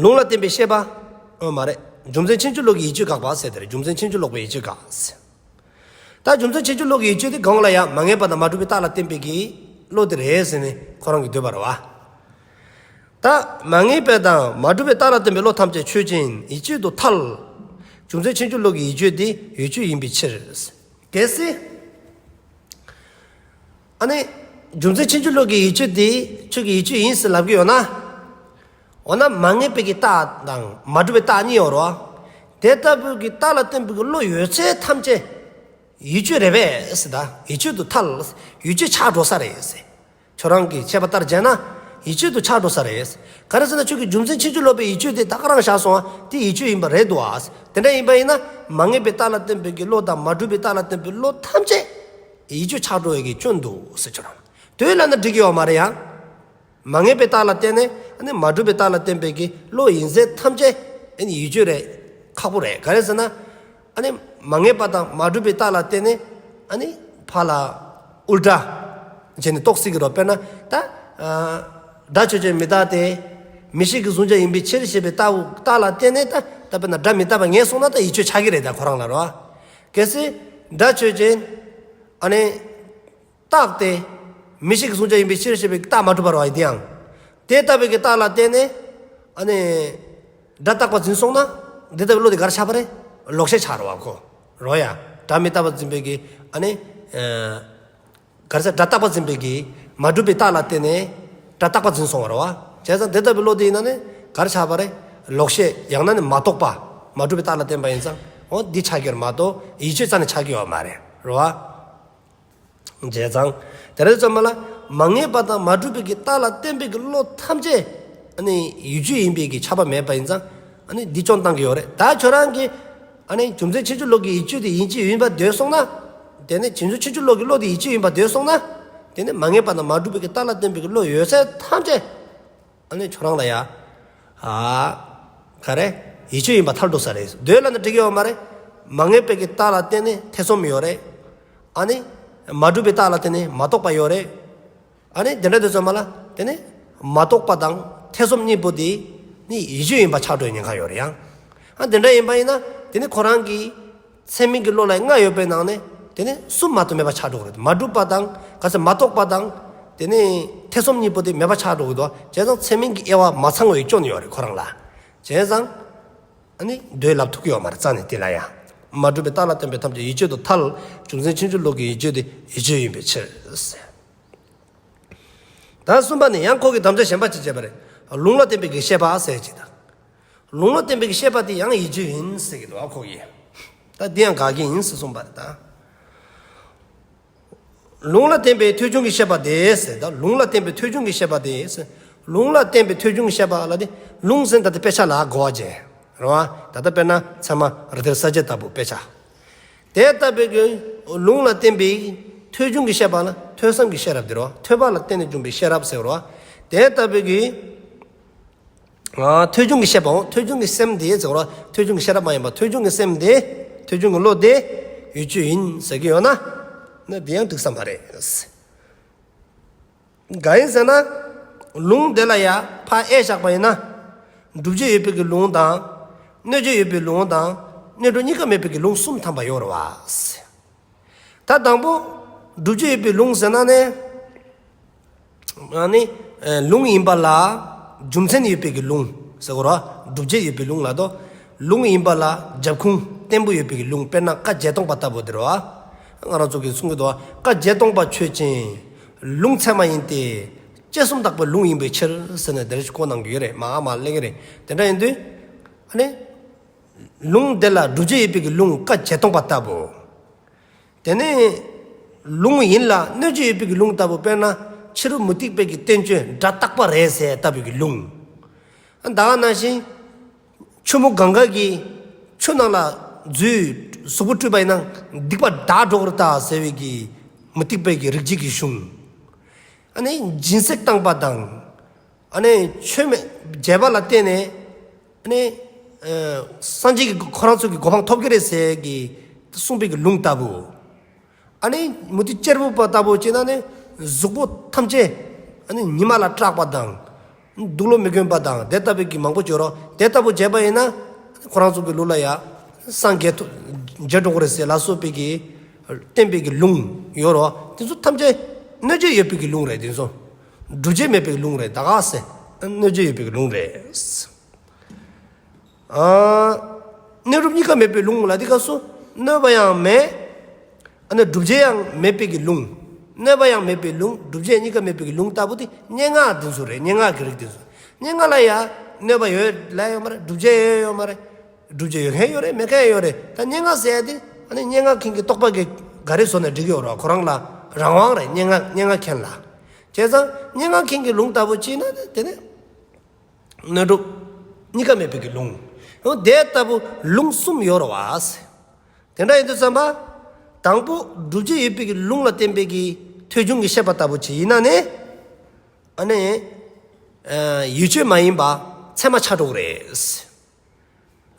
ལུང་ལ་བརྟེན་པའི་ཤེས་པ། ཨོ་མ་རེད། རྒྱུ་མཚན་ཕྱིན་ཅི་ལོག་གི་ཡིད་དཔྱོད་དགག་པ་ཟེར་དེ་རེད། རྒྱུ་མཚན་ཕྱིན་ཅི་ལོག་པའི་ཡིད་དཔྱོད་དགག་ཟེར། ད་རྒྱུ་མཚན་ཕྱིན་ཅི་ལོག་གི་ཡིད་དཔྱོད་དེ་གང་ལ་ཡང་མ་ངེས་པ་དང་མ་གྲུབ་པའི་རྟགས་ལ་བརྟེན་པའི་གི་བློ་དེ་རེད་ཟེར་ནས་ཁོ་རང་གི་འདོད་པ་རེད་བ། ད་མ་ངེས་པ་དང་མ་གྲུབ་པའི་རྟགས་ལ་བརྟེན་པའི་བློ་ཐམས་ཅད་ཆོས་ཅན། ཡིད་དཔྱོད་དུ་ཐལ། རྒྱུ་མཚན་ཕྱིན་ཅི་ལོག་གི་ཡིད་དཔྱོད་དེ་ཡིད་དཔྱོད་ཡིན་པའི་ཕྱིར། གལ་སྲིད། ཨ་ནི། རྒྱུ་མཚན་ཕྱིན་ཅི་ལོག་གི་ཡིད་དཔྱོད་དེ་ཁྱོད་ཀྱི་ཡིད་དཔྱོད་ཡིན་ཟེར་ལབ་ཀྱི་ཡོད་ན། འོ་ན་མ་ངེས་པའི་གི་རྟགས་དང་མ་གྲུབ་པའི་རྟགས་གཉིས་ཡོད་རེད་བ། དེ་ལྟ་བུའི་གི་རྟགས་ལ་བརྟེན་པའི་གི་བློ་ཡོད་ཚད་ཐམས་ཅད་ཡིད་དཔྱོད་རེད་པས་ཟེར། ད་ཡིད་དཔྱོད་དུ་ཐལ། ཡིད་དཔྱོད་ཆགས་འགྲོ་ས་རེད་ཟེར། ཁྱོད་རང་གི་དཔྱད་པ་ལྟར་བྱས་ན་ཡིད་དཔྱོད་དུ་ཆགས་འགྲོ་ས་རེད། ག་རེ་ཟེར་ན་ཁྱོད་ཀྱི་རྒྱུ་མཚན་ཕྱིན་ཅི་ལོག་པའི་ཡིད་དཔྱོད་དེ་ད་ག་རང་བཞག་སོང་ཨ། དེ་ཡིད་དཔྱོད་ཡིན་པ་རེད་འདུག་ཨ། དེ་འདྲ་ཡིན་པ་ཡིན་ན་མ་ངེས་པའི་རྟགས་ལ་བརྟེན་པའི་གི་བློ་དང་མ་གྲུབ་པའི་རྟགས་ལ་བརྟེན་པའི་བློ་ཐམས་ཅད་ཡིད་དཔྱོད་ཆགས་འགྲོ་བའི་གི་སྐྱོན་འདུག་ཟེར། ཁྱོད་རང་དོན་ལ་ན་འགྲིག་གི་ཡོད་མ་རེད་ཡ། མ་ངེས་པའི་རྟགས་ལ་བརྟེན་ནས་ཨ་ནི་མ་གྲུབ་པའི་རྟགས་ལ་བརྟེན་པའི་གི་བློ་ཡིན་ཚད་ཐམས་ཅད་ཨ་ནི་ཡིད་དཔྱོད་རེད། ཁག་པོ་རེད། ག་རེ་ཟེར་ན། ཨ་ནི་མ་ངེས་པ་དང་མ་གྲུབ་པའི་རྟགས་ལ་བརྟེན་ནས་ཨ་ནི་ཕར་ལ་ཨུལ་ཊ་བྱས་ནས་རྟོགས་སྲིད་ཀྱི་རེད། དཔེར་ན་ད་ཨ་སྒྲ་ཆོས་ཅན་མི་རྟག་སྟེ། མིག་ཤེས་ཀྱི་གཟུང་བྱ་ཡིན་པའི་ཕྱིར་ཞེས་པའི་རྟགས་རྟགས་ལ་བརྟེན་ནས་ད་ད་དཔེར་ན་སྒྲ་མི་རྟག་པ་ངེས་སོང་ན་ད་ཡིད་དཔྱོད་ཆགས་ཀྱི་རེད། ད་ཁོ་རང་ལ་རོ། གལ་སྲིད་སྒྲ་ཆོས་ཅན་ཨ་ནི་རྟག་སྟེ། མིག་ཤེས་ཀྱི་གཟུང་བྱ་ཡིན་པའི་ཕྱིར་ཞེས་པའི་རྟགས་མ་གྲུབ་པ་རེད་པ། ཡིན་དེའང་དེ་ལྟ་བུའི་གི་རྟགས་ལ་བརྟེན་ནས་ཨ་ནི་སྒྲ་རྟག་པ་འཛིན་སོང་ན་དེ་ལྟ་བུའི་བློ་དེ་ག་རེ་ཆགས་པ་རེད། ལོག་ཤེས་ཆགས་རེད་པ་ཁོ། རོ་ཡ། སྒྲ་མི་རྟག་པ་འཛིན་པའི་གི་ཨ་ནི་ཨ་ག་རེ་ཟེར། སྒྲ་རྟག་པ་འཛིན་པའི་གི་མ་གྲུབ་པའི་རྟགས་ལ་བརྟེན་ནས་སྒྲ་རྟག་པ་འཛིན་སོང་བ་རེད་པ། བྱས་ཙང་དེ་ལྟ་བུའི་བློ་དེ་ཡིན་ན་ནི་ག་རེ་ཆགས་པ་རེད། ལོག་ཤེས་ཡང་ན་ནི་མ་རྟོགས་པ། མ་གྲུབ་པའི་རྟགས་ལ་བརྟེན་པ་ཡིན་ཙང་འོ་འདི་ཆགས་ཀྱི་རེད་མ་གཏོགས་ཡིད་དཔྱོད་རྩ་ནས་ཆགས་ཀྱི་ཡོད་མ་རེད། རེད་པ། བྱས་ཙང་། དེ་རེད་ཙམ་པ་ལ་མ་ངེས་པ་དང་མ་གྲུབ་པའི་གི་རྟགས་ལ་བརྟེན་པའི་གི་བློ་ཐམས་ཅད་ཨ་ནི་ཡིད་དཔྱོད་ཡིན་པའི་གི་ཁྱབ་པ་མེད་པ་ཡིན་ཙང་ཨ་ནི་འདི་སྐྱོན་བཏང་གི་ཡོད་རེད། ད་ཁྱོད་རང་གི་ཨ་ནི་རྒྱུ་མཚན་ཕྱིན་ཅི་ལོག་གི་ཡིད་དཔྱོད་དེ་ཡིན་གཅིག་ཡིན་པ་འདོད་སོང་ན། དེ་ནི་རྒྱུ་མཚན་ཕྱིན་ཅི་ལོག་གི་བློ་དེ་ཡིན་གཅིག་ཡིན་པ་འདོད་སོང་ན། དེ་ནི་མ་ངེས་པ་དང་མ་གྲུབ་པའི་གི་རྟགས་ལ་བརྟེན་པའི་གི་བློ་ཡོད་ཚད་ཐམས་ཅད་ཨ་ནི་ཁྱོད་རང་ལ་ཡ། ཨ། ག་རེ། ཡིད་དཔྱོད་ཡིན་པ་ཐལ་འགྲོ་ས་རེད། འདོད་ལ་ནི་འགྲིག་གི་ཡོད་མ་རེད། མ་ངེས་པའི་གི་རྟགས་ལ་བརྟེན་ནས་ཐེ་ཚོམ་ཡོད་རེད། ཨ་ནི། མ་གྲུབ་པའི་རྟགས་ལ་བརྟེན་ནས་མ་རྟོགས་པ་ཡོད་རེད། ཨ་ནི་དེ་འདྲ་དུས་ཙམ་པ་ལ་དེ་ནི་མ་རྟོགས་པ་དང་ཐེ་ཚོམ་གཉིས་པོ་དེ་ནི་ཡིད་དཔྱོད་ཡིན་པ་ཆགས་འགྲོ་བའི་ཉེན་ཁ་ཡོད་རེད་ཡ། ཨ་དེ་འདྲ་ཡིན་པ་ཡིན་ན་དེ་ནི་ཁོ་རང་གི་ཚད་མིན་གྱི་བློ་ལ་ལྔ་ཡོད་པའི་ནང་ནས་དེ་ནི་གསུམ་མ་གཏོགས་མེད་པ་ཆགས་འགྲོ་གི་རེད། མ་གྲུབ་པ་དང་ག་ཚད་མ་རྟོགས་པ་དང་དེ་ནི་ཐེ་ཚོམ་གཉིས་པོ་དེ་མེད་པ་ཆགས་འགྲོ་གི་འདུག། བྱས་ཙང་ཚད་མིན་གྱི་དབྱེ་བ་མ་ཚང་བའི་སྐྱོན་ཡོད་རེད་ཁོ་རང་ལ། བྱས་ཙང་ཨ་ནི་འདོད་ལབ་ཐུབ་ཀྱི་ཡོད་མ་རེད་རྩ་ནས་དེ་ལ་ཡ། མ་གྲུབ་པའི་རྟགས་ལ་བརྟེན་པའི་ཐམས་ཅད་ཡིད་དཔྱོད་དུ་ཐལ། རྒྱུ་མཚན་ཕྱིན་ཅི་ལོག་གི་ཡིད་དཔྱོད་དེ་ཡིད་དཔྱོད་ཡིན་པའི་ཕྱིར། ད་གསུམ་པ་ནི་ཡང་ཁོ་གིས་དམ་བཅའ་གཞན་པ་ཅིག་བྱས་པ་རེད། ལུང་ལ་བརྟེན་པའི་གི་ཤེས་པ་ཟེར་ཅིག་དང་། ལུང་ལ་བརྟེན་པའི་གི་ཤེས་པ་དེ་ཡང་ཡིད་དཔྱོད་ཡིན་ཟེར་གྱི་འདུག་ཨ་ཁོ་གིས། ད་འདི་ཡང་དགག་གི་ཡིན་ཟེར་གསུངས་པ་རེད་ད། ལུང་ལ་བརྟེན་པའི་ཐོས་བྱུང་གི་ཤེས་པ་དེ་ཟེར་ད། ལུང་ལ་བརྟེན་པའི་ཐོས་བྱུང་གི་ཤེས་པ་དེ་ཟེར། ལུང་ལ་བརྟེན་པའི་ཐོས་བྱུང་གི་ཤེས་པ་ལ་དེ་ལུང་ཟེར་ད་དེ་དཔེ་ཆ་ལ་གོ་བ་བྱས། རེད་པ། ད་ལྟ་དཔེར་ན་ཚད་མ་རི་དྭགས་ས་བཅད་ལྟ་བུ་དཔེ་ཆ། དེ་ལྟ་བུའི་གི་ལུང་ལ་བརྟེན་པའི་ཐོས་བྱུང་གི་ཤེས་པ་ལ་ཐོས་བསམ་གྱི་ཤེས་རབ་དེ་རོ། ཐོས་པ་ལ་བརྟེན་ནས་བྱུང་བའི་ཤེས་རབ་ཟེར་རོ། དེ་ལྟ་བུའི་གི་ཨ་ཐོས་བྱུང་གི་ཤེས་པའོ། ཐོས་བྱུང་གི་སེམས་དེ་ཟེར་རོ། ཐོས་བྱུང་གི་ཤེས་རབ་མ་ཡིན་པ་ཐོས་བྱུང་གི་སེམས་དེ། ཐོས་བྱུང་གི་བློ་དེ་ཡིད་དཔྱོད་ཡིན་ཟེར་གྱི་ཡོད་ན། ན་དེ་ཡང་འགྲིག་ས་མ་རེད། གང་ཡིན་ཟེར་ན། ལུང་དེ་ལ་ཡ་ཕར་དབྱེ་བཞག་པ་ཡིན་ན། སྒྲུབ་བྱེད་ཡོད་པའི་གི་ལུང་དང་། གནོད་བྱེད་ཡོད་པའི་ལུང་དང་། གནོད་སྒྲུབ་གཉིས་ཀ་མེད་པའི་གི་ལུང་གསུམ་ཐམ་པ་ཡོད་རེད་པ། ད་དང་པོ་སྒྲུབ་བྱེད་ཡོད་པའི་ལུང་ཟེར་ན་ནི། ཨ་ནི་ལུང་ཡིན་པ་ལ་རྒྱུ་མཚན་ཡོད་པའི་གི་ལུང་ཟེར་གོ་ར། སྒྲུབ་བྱེད་ཡོད་པའི་ལུང་ལ་དོ། ལུང་ཡིན་པ་ལ་རྒྱབ་ཁུངས་བརྟན་པོ་ཡོད་པའི་གི་ལུང་། དཔེར་ན་བཀའ་བརྒྱད་སྟོང་པ་ལྟ་བུ་དེ་རེད་པ། ང་རང་ཚོ་གིས་གསུང་གི་འདུག་པ། བཀའ་བརྒྱད་སྟོང་པ་ཆོས་ཅན། ལུང་ཚད་མ་ཡིན་ཏེ། དཔྱད་གསུམ་དག་པའི་ལུང་ཡིན་པའི་ཕྱིར་ཟེར་ནས་དེ་རེ་ཞིག་གོ་གནང་གི་ཡོད་རེད། མ་ཨ་མ་གླེང་གི་རེད། དེ་འདྲ་ཡིན་དུས། ཨ་ནི། ལུང་དེ་ལ་སྒྲུབ་བྱེད་ཡོད་པའི་གི་ལུང་བཀའ་བརྒྱད་སྟོང་པ་ལྟ་བུ། དེ་ནས་ལུང་ཡིན་ལ་གནོད་བྱེད་ཡོད་པའི་གི་ལུང་ལྟ་བུ། དཔེར་ན་ཕྱི་རོལ་མུ་སྟེགས་པའི་གི་བསྟན་བཅོས་སྒྲ་རྟག་པ་རེད་ཟེར་ལྟ་བུའི་གི་ལུང་། ད་ག་ནང་བཞིན་ཆུ་མོ་གངྒཱ་གི་ཆུ་ནང་ལ་འཛུལ་གཟུགས་པོ་སྤྲུལ་པ་ཡིན་ན་སྡིག་པ་དག་འགྲོ་གི་རེད་ད་ཟེར་བའི་གི་མུ་སྟེགས་པའི་གི་རིག་བྱེད་ཀྱི་གཞུང་། ཨ་ནི་སྦྱིན་སྲེག་བཏང་པ་དང་། ཨ་ནི་ཆོས་མེད་བྱས་པ་ལ་བརྟེན་ནས་ཨ་ནི་ཨ་སངས་རྒྱས་ཀྱི་ཁོ་རང་ཚོ་གི་གོ་འཕང་ཐོབ་ཀྱི་རེད་ཟེར་གྱི་གསུངས་པའི་གི་ལུང་ལྟ་བུ། ཨ་ནི་མུ་སྟེགས་གཅེར་བུ་པ་ལྟ་བུ་བྱས་ན་ནི་གཟུགས་པོ་ཐམས་ཅད་ཨ་ནི་ཉི་མ་ལ་སྐྲག་པ་དང་། དུག་ལོག་མི་གོན་པ་དང་དེ་ལྟ་བུའི་གི་མང་པོ་བྱེད་རོ། དེ་ལྟ་བུ་བྱས་པ་ཡིན་ན་ཁོ་རང་ཚོ་གི་ལུགས་ལ་ཡ་སངས་རྒྱས་ཐོབ་རྒྱས་འགྲོ་གི་རེད་ཟེར་ལ་སོགས་པའི་གི་བསྟན་པའི་གི་ལུང་ཡོད་རོ། དེ་ཚོ་ཐམས་ཅད་གནོད་བྱེད་ཡོད་པའི་གི་ལུང་རེད། དེ་ཚོ་སྒྲུབ་བྱེད་མེད་པའི་གི་ལུང་རེད། ད་ག་ཟེ་གནོད་བྱེད་ཡོད་པའི་གི་ལུང་རེད། ཨ་གནོད་སྒྲུབ་གཉིས་ཀ་མེད་པའི་ལུང་ལ་དེ་སྐབས་སུ་གནོད་པ་ཡང་མེད། ཨ་ནི་སྒྲུབ་བྱེད་ཡང་མེད་པའི་གི་ལུང་། གནོད་པ་ཡང་མེད་པའི་ལུང་། སྒྲུབ་བྱེད་གཉིས་ཀ་མེད་པའི་གི་ལུང་ལྟ་བུ་དེ་སྙན་ངག་དེ་ཚོ་རེད། སྙན་ངག་གི་རིགས་དེ་ཚོ། སྙན་ངག་ལ་ཡ་གནོད་པ་ཡོད་ལ་ཡོད་མ་རེད། སྒྲུབ་བྱེད་ཡོད་ཡོད་མ་རེད། སྒྲུབ་བྱེད་ཡོད་མཁན་ཡོད་རེད། མེད་མཁན་ཡོད་རེད། ད་སྙན་ངག་ཟེར་ཡ་དེ་ཨ་ནི་སྙན་ངག་མཁན་གྱི་རྟོག་པ་གིས་ག་རེ་བཟོ་ནས་འབྲི་གི་ཡོད་རེད། ཁོ་རང་ལ་རང་དབང་རེད། སྙན་ངག་སྙན་ངག་མཁན་ལ། བྱས་ཙང་སྙན་ངག་མཁན་གྱི་ལུང་ལྟ་བུ་བྱས་ན་དེ་ནི་དངོས་གྲུབ་གཉིས་ཀ་མེད་པའི་གི་ལུང་། འོ་དེ་ལྟ་བུ་ལུང་གསུམ་ཡོད་རེད་བ། དེ་འདྲ་ཡིན་དུས་ཙམ་པ། དང་པོ་སྒྲུབ་བྱེད་ཡོད་པའི་གི་ལུང་ལ་བརྟེན་པའི་གི་ཐོས་བྱུང་གི་བཤད་པ་ལྟ་བུ་ཅིག་ཡིན་ན་ནི། ཨ་ནི། ཨ་ཡིད་དཔྱོད་མ་ཡིན་པ་ཚད་མ་ཆགས་འགྲོ་གི་རེད།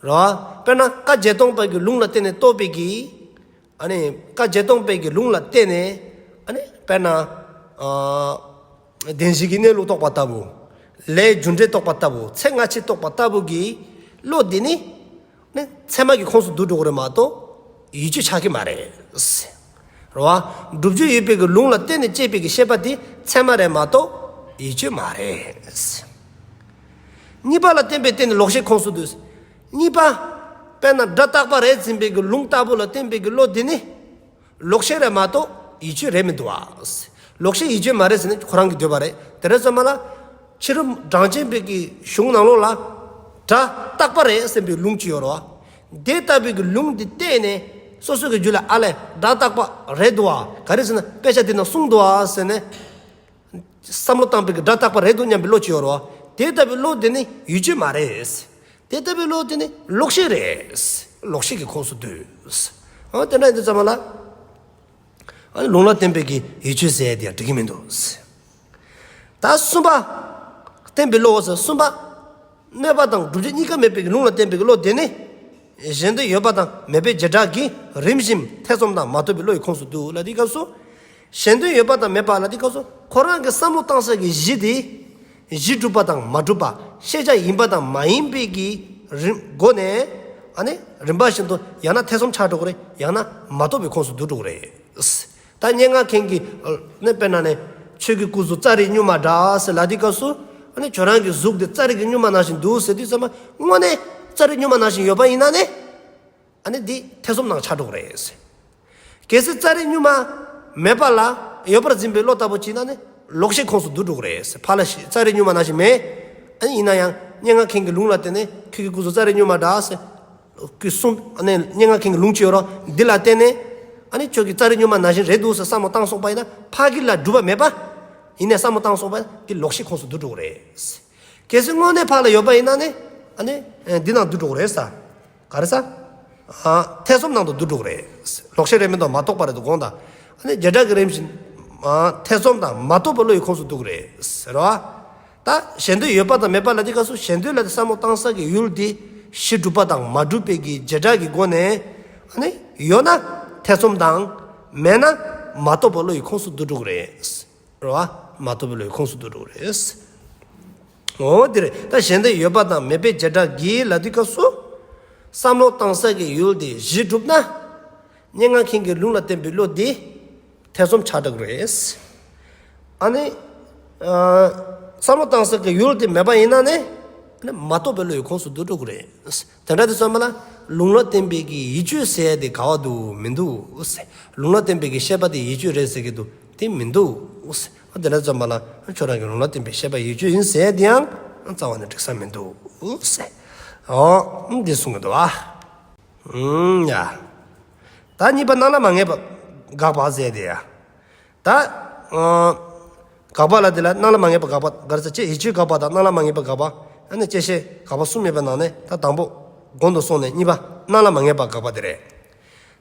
རེད་བ། དཔེར་ན་བཀའ་བརྒྱད་སྟོང་པའི་གི་ལུང་ལ་བརྟེན་ནས་རྟོགས་པའི་གི། ཨ་ནི་བཀའ་བརྒྱད་སྟོང་པའི་གི་ལུང་ལ་བརྟེན་ནས། ཨ་ནི་དཔེར་ན། ཨ་བདེན་བཞི་གི་གནས་ལུགས་རྟོགས་པ་ལྟ་བུ། ལས་རྒྱུ་འབྲས་རྟོགས་པ་ལྟ་བུ། ཚེ་སྔ་ཕྱི་རྟོགས་པ་ལྟ་བུ་གི་བློ་དེ་ནི། ནི་ཚད་མ་གི་ཁོངས་སུ་བསྡུ་འགྲོ་གི་རེད་མ་གཏོགས་ཡིད་དཔྱོད་ཆགས་ཀྱི་མ་རེད། རེད་བ། སྒྲུབ་བྱེད་ཡོད་པའི་གི་ལུང་ལ་བརྟེན་ནས་སྐྱེས་པའི་གི་ཤེས་པ་དེ་ཚད་མ་རེད་མ་གཏོགས་ཡིད་དཔྱོད་མ་རེད། གཉིས་པ་ལ་བརྟེན་པའི་སྟེང་ནས་ལོག་ཤེས་ཁོངས་སུ་བསྡུས། གཉིས་པ། དཔེར་ན་སྒྲ་རྟག་པ་རེད་འཛིན་པའི་གི་ལུང་ལྟ་བུ་ལ་བརྟེན་པའི་གི་བློ་དེ་ནི། ལོག་ཤེས་རེད་མ་གཏོགས་ཡིད་དཔྱོད་རེད་མི་འདུག་བ། ལོག་ཤེས་ཡིད་དཔྱོད་མ་རེད་ཟེར་ནས་ཁོ་རང་གི་འདོད་པ་རེད། དེ་རེད་ཙམ་པ་ལ། ཕྱི་རོལ་གྲངས་ཅན་པའི་གི་གཞུང་ནང་ལོགས་ལ། སྒྲ་རྟག་པ་རེད་ཟེར་བའི་ལུང་ཅིག་ཡོད་རེད་བ། དེ་ལྟ་བུའི་གི་ལུང་འདི་བལྟས་ནས་སོ་སོ་གི་རྒྱུད་ལ་ཨ་ལས་སྒྲ་རྟག་པ་རེད་འདུག་བ། ག་རེ་ཟེར་ན་དཔེ་ཆ་འདི་ནང་གསུངས་འདུག་བ་ཟེར་ནས། བསམ་བློ་བཏང་པའི་གི་སྒྲ་རྟག་པ་རེད་འདུག་སྙམ་པའི་བློ་ཅིག་ཡོད་རེད་བ། དེ་ལྟ་བུའི་བློ་དེ་ནི་ཡིད་དཔྱོད་མ་རེད། དེ་ལྟ་བུའི་བློ་དེ་ནི་ལོག་ཤེས་རེད། ལོག་ཤེས་ཀྱི་ཁོངས་སུ་འདུས། འོ་དེ་འདྲ་ཡིན་དུས་ཙམ་པ་ལ། ཨ་ནི་ལུང་ལ་བརྟེན་པའི་གི་ཡིད་དཔྱོད་ཟེར་ཡ་དེ་ཡང་འགྲིག་གི་མི་འདུག། ད་གསུམ་པ། བརྟེན་པའི་བློ་ཟེར་གསུམ་པ། གནོད་པ་དང་སྒྲུབ་བྱེད་གཉིས་ཀ་མེད་པའི་གི་ལུང་ལ་བརྟེན་པའི་གི་བློ་དེ་ནི། གཞན་དོན་ཡོད་པ་དང་མེད་པའི་བྱེ་བྲག་གིས་རིམ་བཞིན་ཐེ་ཚོམ་དང་མ་རྟོགས་པའི་བློ་ཡི་ཁོངས་སུ་འདུ་ལ་དེའི་སྐབས་སུ། གཞན་དོན་ཡོད་པ་དང་མེད་པ་ལ་དེའི་སྐབས་སུ་ཁོ་རང་གི་བསམ་བློ་བཏང་ས་གི་གཞི་དེ། གཞི་གྲུབ་པ་དང་མ་གྲུབ་པ། ཤེས་བྱ་ཡིན་པ་དང་མ་ཡིན་པའི་གི་རིམ་སྒོ་ནས། ཨ་ནི་རིམ་པ་བཞིན་དུ་ཡང་ན་ཐེ་ཚོམ་ཆགས་འགྲོ་གི་རེད། ཡང་ན་མ་རྟོགས་པའི་ཁོངས་སུ་འདུ་འགྲོ་གི་རེད། ད་སྙན་ངག་མཁན་གྱིས་ནི་དཔེར་ན་ནི་ཁྱོད་ཀྱི་སྐུ་གཟུགས་ཙཱ་རི་སྨྱུག་མ་འདྲ་ཟེར་ལབ་དུས་སྐབས་སུ། ཨ་ནི་ཁྱོད་རང་གི་གཟུགས་དེ་ཙཱ་རི་གི་སྨྱུག་མ་ནང་བཞིན་འདུག་ཟེར་དུས་ཙམ་པ་དངོས་གནས་ཙཱ་རི་སྨྱུག་མ་ནང་བཞིན་ཡོད་པ་ཡིན་ན་ནི། ཨ་ནི་འདི་ཐེ་ཚོམ་ནང་ཆགས་འགྲོ་གི་རེད། གལ་སྲིད་ཙཱ་རི་སྨྱུག་མ་མེད་པ་ལ་ཡོད་པར་འཛིན་པའི་བློ་ལྟ་བུ་ཅིག་ན་ནི་ལོག་ཤེས་ཁོངས་སུ་འདུ་འགྲོ་གི་རེད། ཕར་ལ་ཤི་ཙཱ་རི་སྨྱུག་མ་ནང་བཞིན་མེད། ཨ་ནི་ཡིན་ན་ཡང་སྙན་ངག་མཁན་གྱི་ལུང་ལ་བརྟེན་ནས་ཁྱོད་ཀྱི་སྐུ་གཟུགས་ཙཱ་རི་སྨྱུག་མ་འདྲ་ཟེར། ཀྱི་གསུང་ཨ་ནི་སྙན་ངག་མཁན་གྱི་ལུང་ཅིག་ཡོད་རོ། འདི་ལ་བརྟེན་ནས་ཨ་ནི་ཁྱོད་ཀྱི་ཙཱ་རི་སྨྱུག་མ་ནང་བཞིན་རེད་འདུག་ཟེར་བསམ་བློ་བཏང་སོང་པ་ཡིན་ན་ཕ་གི་ལ་གྲུབ་པ་མེད་པ། ཡིན་ནས་བསམ་བློ་བཏང་སོང་པ་ཡིན་ན་དེ་ལོག་ཤེས་ཁོངས་སུ་འདུ་འགྲོ་གི་རེད། གལ་སྲིད་དངོས་གནས་ཕར་ལ་ཡོད་པ་ཡིན་ན་ནི་ཨ་ནི་འདི་ནང་འདུ་འགྲོ་གི་རེད་ས། ག་རེ་ས། ཨ་ཐེ་ཚོམ་ནང་དུ་འདུ་འགྲོ་གི་རེད། ལོག་ཤེས་རེད་མི་འདུག་མ་རྟོགས་པ་རེད་འདུག་དགོངས་དག། ཨ་ནི་བྱེ་བྲག་གི་རིམ་བཞིན་ཨ་ཐེ་ཚོམ་དང་མ་རྟོགས་པའི་བློ་ཡི་ཁོངས་སུ་འདུ་གི་རེད་ཟེར་བ། ད་གཞན་དོན་ཡོད་པ་དང་མེད་པ་ལ་དེ་སྐབས་སུ་གཞན་དོན་ལ་དེ་བསམ་བློ་བཏང་ས་གི་ཡུལ་དེ་གཞི་གྲུབ་པ་དང་མ་གྲུབ་པའི་གི་བྱེ་བྲག་གི་སྒོ་ནས་ཨ་ནི་ཡོད་ན་ཐེ་ཚོམ་དང་མེད་ན་མ་རྟོགས་པའི་བློ་ཡི་ཁོངས་སུ་འདུ་འགྲོ་གི་རེད། རེད་བ། མ་རྟོགས་པའི་བློའི་ཁོངས་སུ་འདུ་འགྲོ་གི་རེད། འོ་དེ་རེད། ད་གཞན་དོན་ཡོད་པ་དང་མེད་པའི་བྱེ་བྲག་གིས་ལབ་དུས་སྐབས་སུ། བསམ་བློ་བཏང་ས་གི་ཡུལ་དེ་གཞི་གྲུབ་ན། སྙན་ངག་མཁན་གྱི་ལུང་ལ་བརྟེན་པའི་བློ་དེ་ཐེ་ཚོམ་ཆགས་འགྲོ་གི་རེད། ཨ་ནི། ཨ་བསམ་བློ་བཏང་ས་གི་ཡུལ་དེ་མེད་པ་ཡིན་ན་ནི། ཨ་ནི་མ་རྟོགས་པའི་བློའི་ཁོངས་སུ་འདུ་འགྲོ་གི་རེད། དེ་འདྲ་དུས་ཙམ་པ་ལ་ལུང་ལ་བརྟེན་པའི་གི་ཡིད་དཔྱོད་ཟེར་ཡ་དེ་ག་བ་འདུག་མི་འདུག་ཟེར། ལུང་ལ་བརྟེན་པའི་གི་ཤེས་པ་དེ་ཡིད་དཔྱོད་རེད་ཟེར་གི་འདུག་དེ་མི་འདུག་ཟེར། དེ་འདྲ་ཙམ་པ་ལ་ཁྱོད་རང་གི་ལུང་ལ་བརྟེན་པའི་ཤེས་པ་ཡིད་དཔྱོད་ཡིན་ཟེར་ཡ་དེ་ཡང་རྩ་བ་ནས་འགྲིག་ས་མི་འདུག་ཟེར། འོ་འདི་གསུང་གི་འདུག་ཨ། ཡ། ད་གཉིས་པ་སྣང་ལ་མ་ངེས་པ་དགག་པ་ཟེར་དེ་ཡ། ད། ཨ་དགག་པ་ལ་དེ་ལ་སྣང་ལ་མ་ངེས་པ་དགག་པ་ག་རེ་ཟེར་བྱས་ཡིད་དཔྱོད་དགག་པ་དང་སྣང་ལ་མ་ངེས་པ་དགག་པ། ཨ་ནི་བཅད་ཤེས་དགག་པ་གསུམ་ཡོད་པའི་ནང་ནས་ད་དང་པོ་གོང་དུ་སོང་ནས་གཉིས་པ་སྣང་ལ་མ་ངེས་པ་དགག་པ་དེ་རེད།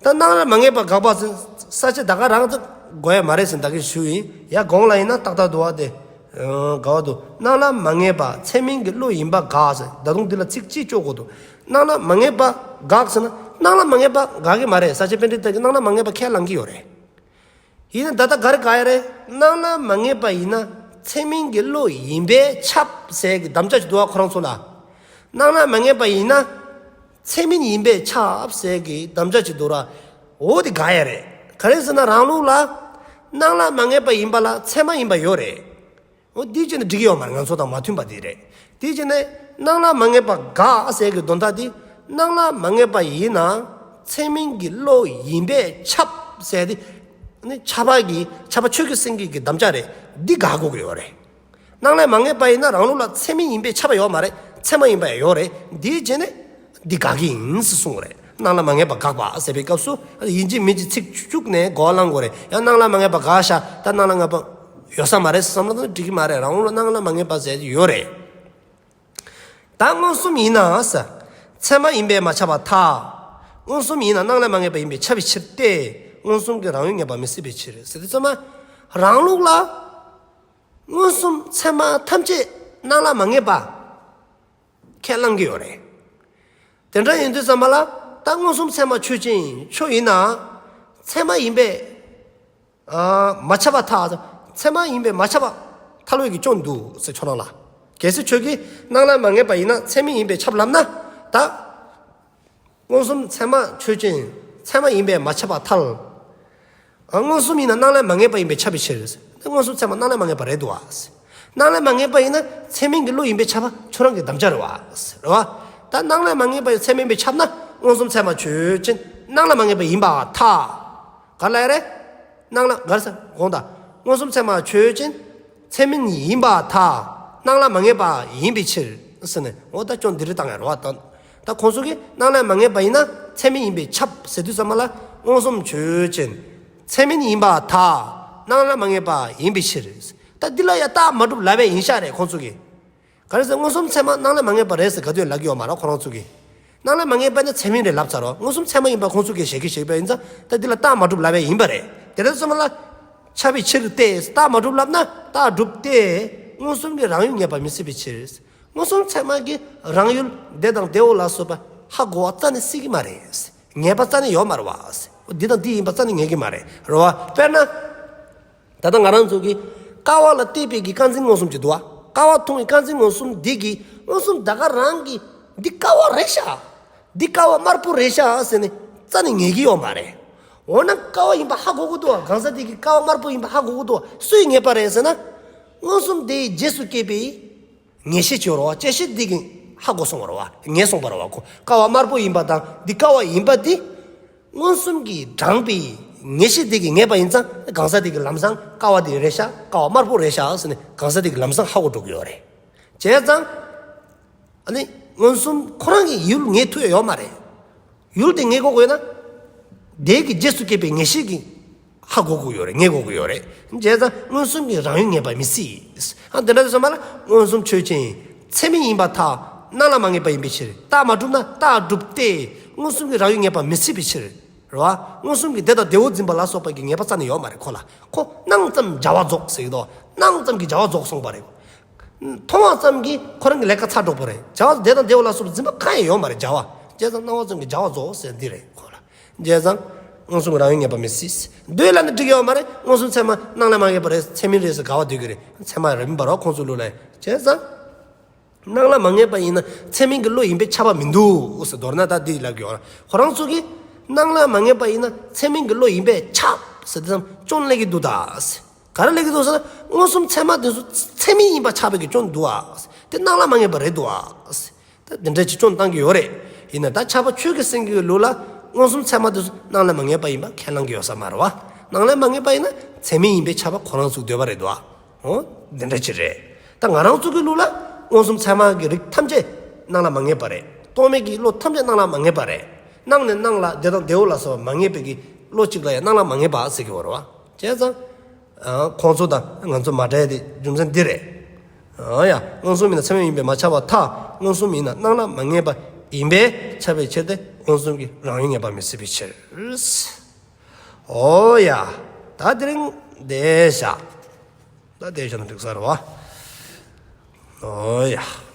ད་སྣང་ལ་མ་ངེས་པ་དགག་པ་ཟེར་ས་བཅད་ད་ག་རང་དུ་གོ་ཡ་མ་རེད་ཟེར་ད་གིན་ཞུས་ཡིན། ཡ་གོང་ལ་ཡིན་ན་ཏག་ཏག་འདུག་བ་དེ། ཨ་ག་བ་འདུག་སྣང་ལ་མ་ངེས་པ་ཚད་མིན་གྱི་བློ་ཡིན་པ་དགག་ཟེར། ད་དུང་འདི་ལ་ཚིག་གཅིག་གཅོག་དགོས་འདུག་སྣང་ལ་མ་ངེས་པ་དགག་ཟེར་ན་སྣང་ལ་མ་ངེས་པ་དགག་གི་མ་རེད། ས་བཅད་པཎྜི་ཏ་གིས་སྣང་ལ་མ་ངེས་པ་ཁས་བླངས་ཀྱི་ཡོད་རེད། ཡིན་ན་ད་ལྟ་ག་རེ་དགག་ཡ་རེད། སྣང་ལ་མ་ངེས་པ་ཡིན་ན་ཚད་མིན་གྱི་བློ་ཡིན་པས་ཁྱབ་ཟེར་གྱི་དམ་བཅའ་ཅིག་འདུག་བ་ཁོ་རང་ཚོ་ལ། སྣང་ལ་མ་ངེས་པ་ཡིན་ན་ཚད་མིན་ཡིན་པས་ཁྱབ་ཟེར་གྱི་དམ་བཅའ་ཅིག་འདུག་ར། འོ་དེ་དགག་ཡ་རེད། ག་རེ་ཟེར་ན་རང་ལུགས་ལ་སྣང་ལ་མ་ངེས་པ་ཡིན་པ་ལ་ཚད་མ་ཡིན་པ་ཡོད་རེད། འོ་དེ་བྱས་ན་འགྲིག་གི་ཡོད་མ་རེད། ང་ཚོ་དང་མ་མཐུན་པ་དེ་རེད། དེ་བྱས་ནས་སྣང་ལ་མ་ངེས་པ་དགག་ཟེར་གྱི་དོན་དག་དེ་སྣང་ལ་མ་ངེས་པ་ཡིན་ན་ཚད་མིན་གྱི་བློ་ཡིན་པས་ཁྱབ་ཟེར་དེ་ནི་ཁྱབ་པ་གི་ཁྱབ་པ་ཆོས་ཀྱི་སེང་གེ་གི་དམ་བཅའ་རེད། འདི་དགག་དགོས་ཀྱི་ཡོད་རེད། སྣང་ལ་མ་ངེས་པ་ཡིན་ན་རང་ལུགས་ལ་ཚད་མིན་ཡིན་པས་ཁྱབ་པ་ཡོད་མ་རེད། ཚད་མ་ཡིན་པ་ཡང་ཡོད་རེད། དེ་བྱས་ནས་ འདི་དགག་གི་ཡིན་ཟེར་གསུངས་རེད། སྣང་ལ་མ་ངེས་པ་དགག་པ་ཟེར་བའི་སྐབས་སུ་ཡིན་གཅིག་མིན་གཅིག་ཚིག་བཅུག་ནས་གོ་བ་བླང་དགོས་རེད། ཡང་སྣང་ལ་མ་ངེས་པ་དགག་ཤག་ད་སྣང་ལ་ངེས་པ་ཡོད་ས་མ་རེད་བསམ་ན་འགྲིག་གི་མ་རེད། རང་ལུགས་ལ་སྣང་ལ་མ་ངེས་པ་ཟེར་ཡོད་རེད། ད་མངོན་སུམ་ཡིན་ན་ཟེར། ཚད་མ་ཡིན་པས་མ་ཁྱབ་པར་ཐལ། མངོན་སུམ་ཡིན་ན་སྣང་ལ་མ་ངེས་པ་ཡིན་པས་ཁྱབ་པའི་ཕྱིར་ཏེ། མངོན་སུམ་གྱི་རང་ཡུལ་ངེས་པ་མི་སྲིད་པའི་ཕྱིར་ཟེར་དུས་ཙམ་པ། རང་ལུགས་ལ་མངོན་སུམ་ཚད་མ་ཐམས་ཅད་སྣང་ལ་མ་ངེས་པ་ཁས་བླང་གི་ཡོད་རེད། དེ་འདྲ་ཡིན་དུས་ཙམ་པ་ལ་ད་མངོན་སུམ་ཚད་མ་ཆོས་ཅན་ཁྱོད་ཡིན་ན་ཚད་མ་ཡིན་པས་ཨ་མ་ཁྱབ་པར་ཐལ། ཚད་མ་ཡིན་པས་མ་ཁྱབ་པར་ཐལ་བའི་གི་སྐྱོན་འདུག་ཟེར་ཁྱོད་རང་ལ། གལ་སྲིད་ཁྱོད་ཀྱིས་སྣང་ལ་མ་ངེས་པ་ཡིན་ན་ཚད་མིན་ཡིན་པས་ཁྱབ་ལབ་ན་ད། མངོན་སུམ་ཚད་མ་ཆོས་ཅན། ཚད་མ་ཡིན་པས་མ་ཁྱབ་པར་ཐལ། ཨ་མངོན་སུམ་ཡིན་ན་སྣང་ལ་མ་ངེས་པ་ཡིན་པས་ཁྱབ་པའི་ཕྱིར། མངོན་སུམ་ཚད་མ་སྣང་ལ་མ་ངེས་པ་རེད་འདུག་བ། སྣང་ལ་མ་ངེས་པ་ཡིན་ན་ཚད་མིན་གྱི་བློ་ཡིན་པས་ཁྱབ་པ་ཁྱོད་རང་གི་དམ་བཅའ་རེད་བ། རེད་བ། ད་སྣང་ལ་མ་ངེས་པ་ཡིན་ཚད་མིན་པས་ཁྱབ་ན་མངོན་སུམ་ཚད་མ་ཆོས་ཅན་སྣང་ལ་མ་ངེས་པ་ཡིན་པར་ཐལ། ག་ལ་ཡ་རེད། སྣང་ལ་ག་རེ་ཟེར་དགོངས་དག་མངོན་སུམ་ཚད་མ་ཆོས་ཅན། ཚད་མིན་ཡིན་པར་ཐལ། སྣང་ལ་མ་ངེས་པ་ཡིན་པའི་ཕྱིར། ཟེར་ནས་འོ་ད་སྐྱོན་འདི་རེད་བཏང་ཡ་རེད་བ། ད་ད་ཁོང་ཚོ་གིས་སྣང་ལ་མ་ངེས་པ་ཡིན་ན་ཚད་མིན་ཡིན་པས་ཁྱབ་ཟེར་དུས་ཙམ་པ་ལ་མངོན་སུམ་ཆོས་ཅན། ཚད་མིན་ཡིན་པར་ཐལ། སྣང་ལ་མ་ངེས་པ་ཡིན་པའི་ཕྱིར། ད་འདི་ལ་ཡ་རྟགས་མ་གྲུབ་ལབ་པ་ཡིན་ཤག་རེད་ཁོང་ཚོ་གིས། ག་རེ་ཟེར་མངོན་སུམ་ཚད་མ་སྣང་ལ་མ་ངེས་པ་རེད་ཟེར་ག་དུས་ལབ་ཀྱི་ཡོད་མ་རེད་ཁོ་རང་ཚོ་གིས། སྣང་ལ་མ་ངེས་པ་ནི་ཚད་མིན་རེད་ལབ་ཚར་རོ། མངོན་སུམ་ཚད་མ་ཡིན་པ་ཁོང་ཚོ་གིས་བཞག་གི་བཞག་པ་ཡིན་ཙང་ད་འདི་ལ་རྟགས་མ་གྲུབ་ལབ་པ་ཡིན་པ་རེད། དེ་རེད་སོང་ལ། ཁྱབ་པའི་ཕྱིར་ཏེ་རྟགས་མ་གྲུབ་ལབ་ན་རྟགས་གྲུབ་སྟེ། མངོན་སུམ་གྱི་རང་ཡུལ་ངེས་པ་མི་སྲིད་པའི་ཕྱིར། མངོན་སུམ་ཚད་མ་གི་རང་ཡུལ་དེ་དང་དེའོ་ལ་སོགས་པ་ཧ་གོ་བ་རྩ་ནས་སྲིད་ཀྱི་མ་རེད། ངེས་པ་རྩ་ནས་ཡོད་མ་རེད་བ། འདི་དང་འདི་ཡིན་པ་རྩ་ནས་ངེས་ཀྱི་མ་རེད། རེད་བ། དཔེར་ན། ད་ལྟ་ང་རང་ཚོ་གིས་ཀ་བ་ལ་བལྟས་པའི་གི་རྐང་འཛིན་མངོན་སུམ་ཅིག་འདུག་བ། ཀ་བ་མཐོང་བའི་རྐང་འཛིན་མངོན་སུམ་འདི་གིས་མངོན་སུམ་ད་ག་རང་གིས་འདི་ཀ་བ་རེད་ཤག་འདི་ཀ་བ་དམར་པོ་རེད་ཤག་ཟེར་ནས་རྩ་ནས་ངེས་ཀྱི་ཡོད་མ་རེད། འོ་ན་ཀ་བ་ཡིན་པ་ཧ་གོ་གི་འདུག་བ། གང་ཟག་དེ་གིས་ཀ་བ་དམར་པོ་ཡིན་པ་ཧ་གོ་གི་འདུག་བ། སུས་ངེས་པ་རེད་ཟེར་ན། མངོན་སུམ་དེའི་རྗེས་སུ་སྐྱེས་པའི་ངེས་ཤེས་ཅིག་ཡོད་རེད་བ། བཅད་ཤེས་འདི་གིས་ཧ་གོ་སོང་བ་རེད་བ། ངེས་སོང་བ་རེད་བ། ཁོ་ཀ་བ་དམར་པོ་ཡིན་པ་དང་འདི་ཀ་བ་ཡིན་པ་འདི། མངོན་སུམ་གྱིས་དྲངས་པའི་ངེས་ཤེས་དེ་གིས་ངེས་པ་ཡིན་ཙང་གང་ཟག་དེ་གིས་ལམ་སང་ཀ་བ་དེ་རེད་ཤག་ཀ་བ་དམར་པོ་རེད་ཤག་ཟེར་ནས་གང་ཟག་དེ་གིས་ལམ་སང་ཧ་གོ་འགྲོ་གི་ཡོད་རེད། བྱས་ཙང་། ཨ་ནི་མངོན་སུམ་ཁོ་རང་གི་ཡུལ་ངེས་ཐུབ་ཡ་ཡོད་མ་རེད། ཡུལ་དེ་ངེས་དགོས་དགོས་ན། དེ་གི་རྗེས་སུ་སྐྱེས་པའི་ངེས་ཤེས་ཀྱིས་ཧ་གོ་དགོས་ཡོད་རེད། ངེས་དགོས་ཀྱི་ཡོད་རེད། བྱས་ཙང་མངོན་སུམ་གྱི་རང་ཡུལ་ངེས་པ་མི་སྲིད། ཨ་དེ་འདྲ་དུས་ཙམ་པ་ལ་མངོན་སུམ་ཆོས་ཅན། ཚད་མིན་ཡིན་པར་ཐལ། སྣང་ལ་མ་ངེས་པ་ཡིན་པའི་ཕྱིར། རྟགས་མ་གྲུབ་ན་རྟགས་གྲུབ་སྟེ། མངོན་སུམ་གྱི་རང་ཡུལ་ངེས་པ་མི་སྲིད་པའི་ཕྱིར། རེད་བ། མངོན་སུམ་གྱི་དེ་དང་དེའོ་འཛིན་པ་ལ་སོགས་པ་གི་ངེས་པ་རྩ་ནས་ཡོད་མ་རེད་ཁོ་ལ། ཁོ་སྣང་ཙམ་བྱ་བ་རྫོགས་ཟེར་གྱི་འདུག་སྣང་ཙམ་གྱིས་བྱ་བ་རྫོགས་སོང་བ་རེད། མཐོང་བ་ཙམ་གྱིས་ཁོ་རང་གི་ལས་ཀ་ཚར་འགྲོ་བ་རེད། བྱ་བ་དེ་དང་དེའོ་ལ་སོགས་པ་འཛིན་པ་གང་ཡང་ཡོད་མ་རེད་བྱ་བ། བྱས་ཙང་སྣང་བ་ཙམ་གྱིས་བྱ་བ་རྫོགས་ཟེར་འདི་རེད་ཁོ་ལ། བྱས་ཙང་མངོན་སུམ་རང་ཡུལ་ངེས་པ་མི་སྲིད། འདོད་ལ་ནི་འགྲིག་ཡོད་མ་རེད། མངོན་སུམ་ཚད་མ་སྣང་ལ་མ་ངེས་པ་རེད། ཚད་མིན་རེད་ཟེར་དགའ་བ་འདོད་ཀྱི་རེད། ཚད་མ་རེད་མིན་པ་རོ་ཁོང་ཚོའི་ལུགས་ལ། བྱས་ཙང་། སྣང་ལ་མ་ངེས་པ་ཡིན་ན་ཚད་མིན་གྱི་བློ་ཡིན་པས་ཁྱབ་པ་མི་འདུག་ཟེར། མདོར་ན་ད་འདི་ལབ་ཀྱི་ཡོད་ར། ཁོ་རང་ཚོ་གིས་སྣང་ལ་མ་ངེས་པ་ཡིན་ན་ཚད་མིན་གྱི་བློ་ཡིན་པས་ཁྱབ་ཟེར་དེ་ཙམ་སྐྱོན་སླེབས་ཀྱི་འདུག་ད། ག་རེ་སླེབས་ཀྱི་འདུག་ཟེར་ན་མངོན་སུམ་ཚད་མ་དེ་ཚོ་ཚད་མིན་ཡིན་པ་ཁྱབ་པའི་གི་སྐྱོན་འདུག་ཨ། དེ་སྣང་ལ་མ་ངེས་པ་རེད་འདུག་ཨ། ད་འདི་འདྲ་ཅིག་སྐྱོན་བཏང་གི་ཡོད་རེད། ཡིན་ན་ད་ཁྱབ་པ་ཆོས་ཀྱི་སེང་གེའི་ལུགས་ལ་མངོན་སུམ་ཚད་མ་དེ་ཚོ་སྣང་ལ་མ་ངེས་པ་ཡིན་པ་ཁས་བླངས་ཀྱི་ཡོད་ས་མ་རེད་བ། སྣང་ལ་མ་ངེས་པ་ཡིན་ན་ཚད་མིན་ཡིན་པས་ཁྱབ་པ་ཁོ་རང་ཚོའི་འདོད་པ་རེད་འདུག་ཨ། འོ། འདི་འདྲ་ཅིག་རེད། ད་ང་རང་ཚོ་གི་ལུགས་ལ་མངོན་སུམ་ཚད་མ་གི་རིགས་ཐམས་ཅད་སྣང་ལ་མ་ངེས་པ་རེད། རྟོག་མེད་ཀྱི་བློ་ཐམས་ཅད་སྣང་ལ་མ་ངེས་པ་རེད། སྣང་ནས་སྣང་ལ་དེ་དང་དེའོ་ལ་སོགས་པ་མ་ངེས་པའི་གི་བློ་གཅིག་ལ་ཡང་སྣང་ལ་མ་ངེས་པ་ཟེར་གྱི་ཡོད་རེད་བ། བྱས་ཙང་། ཨ། ཁོང་ཚོ་དང་ང་ཚོ་མ་འདྲ་ཡ་དེ་རྒྱུ་མཚན་འདི་རེད། ཨ་ཡ། མངོན་སུམ་ཡིན་ན་ཚད་མིན་ཡིན་པས་མ་ཁྱབ་པར་ཐལ། མངོན་སུམ་ཡིན་ན་སྣང་ལ་མ་ངེས་པ་ཡིན་པས་ཁྱབ་པའི་ཕྱིར་ཏེ་མངོན་སུམ་གྱི་རང་ཡུལ་ངེས་པ་མི་སྲིད་པའི་ཕྱིར། ཨོ་ཡ། ད་དེ་རིང་བསྡད་བཞག་ད་བསྡད་བཞག་ན་འགྲིག་ས་རེད་བ། ཨོ་ཡ།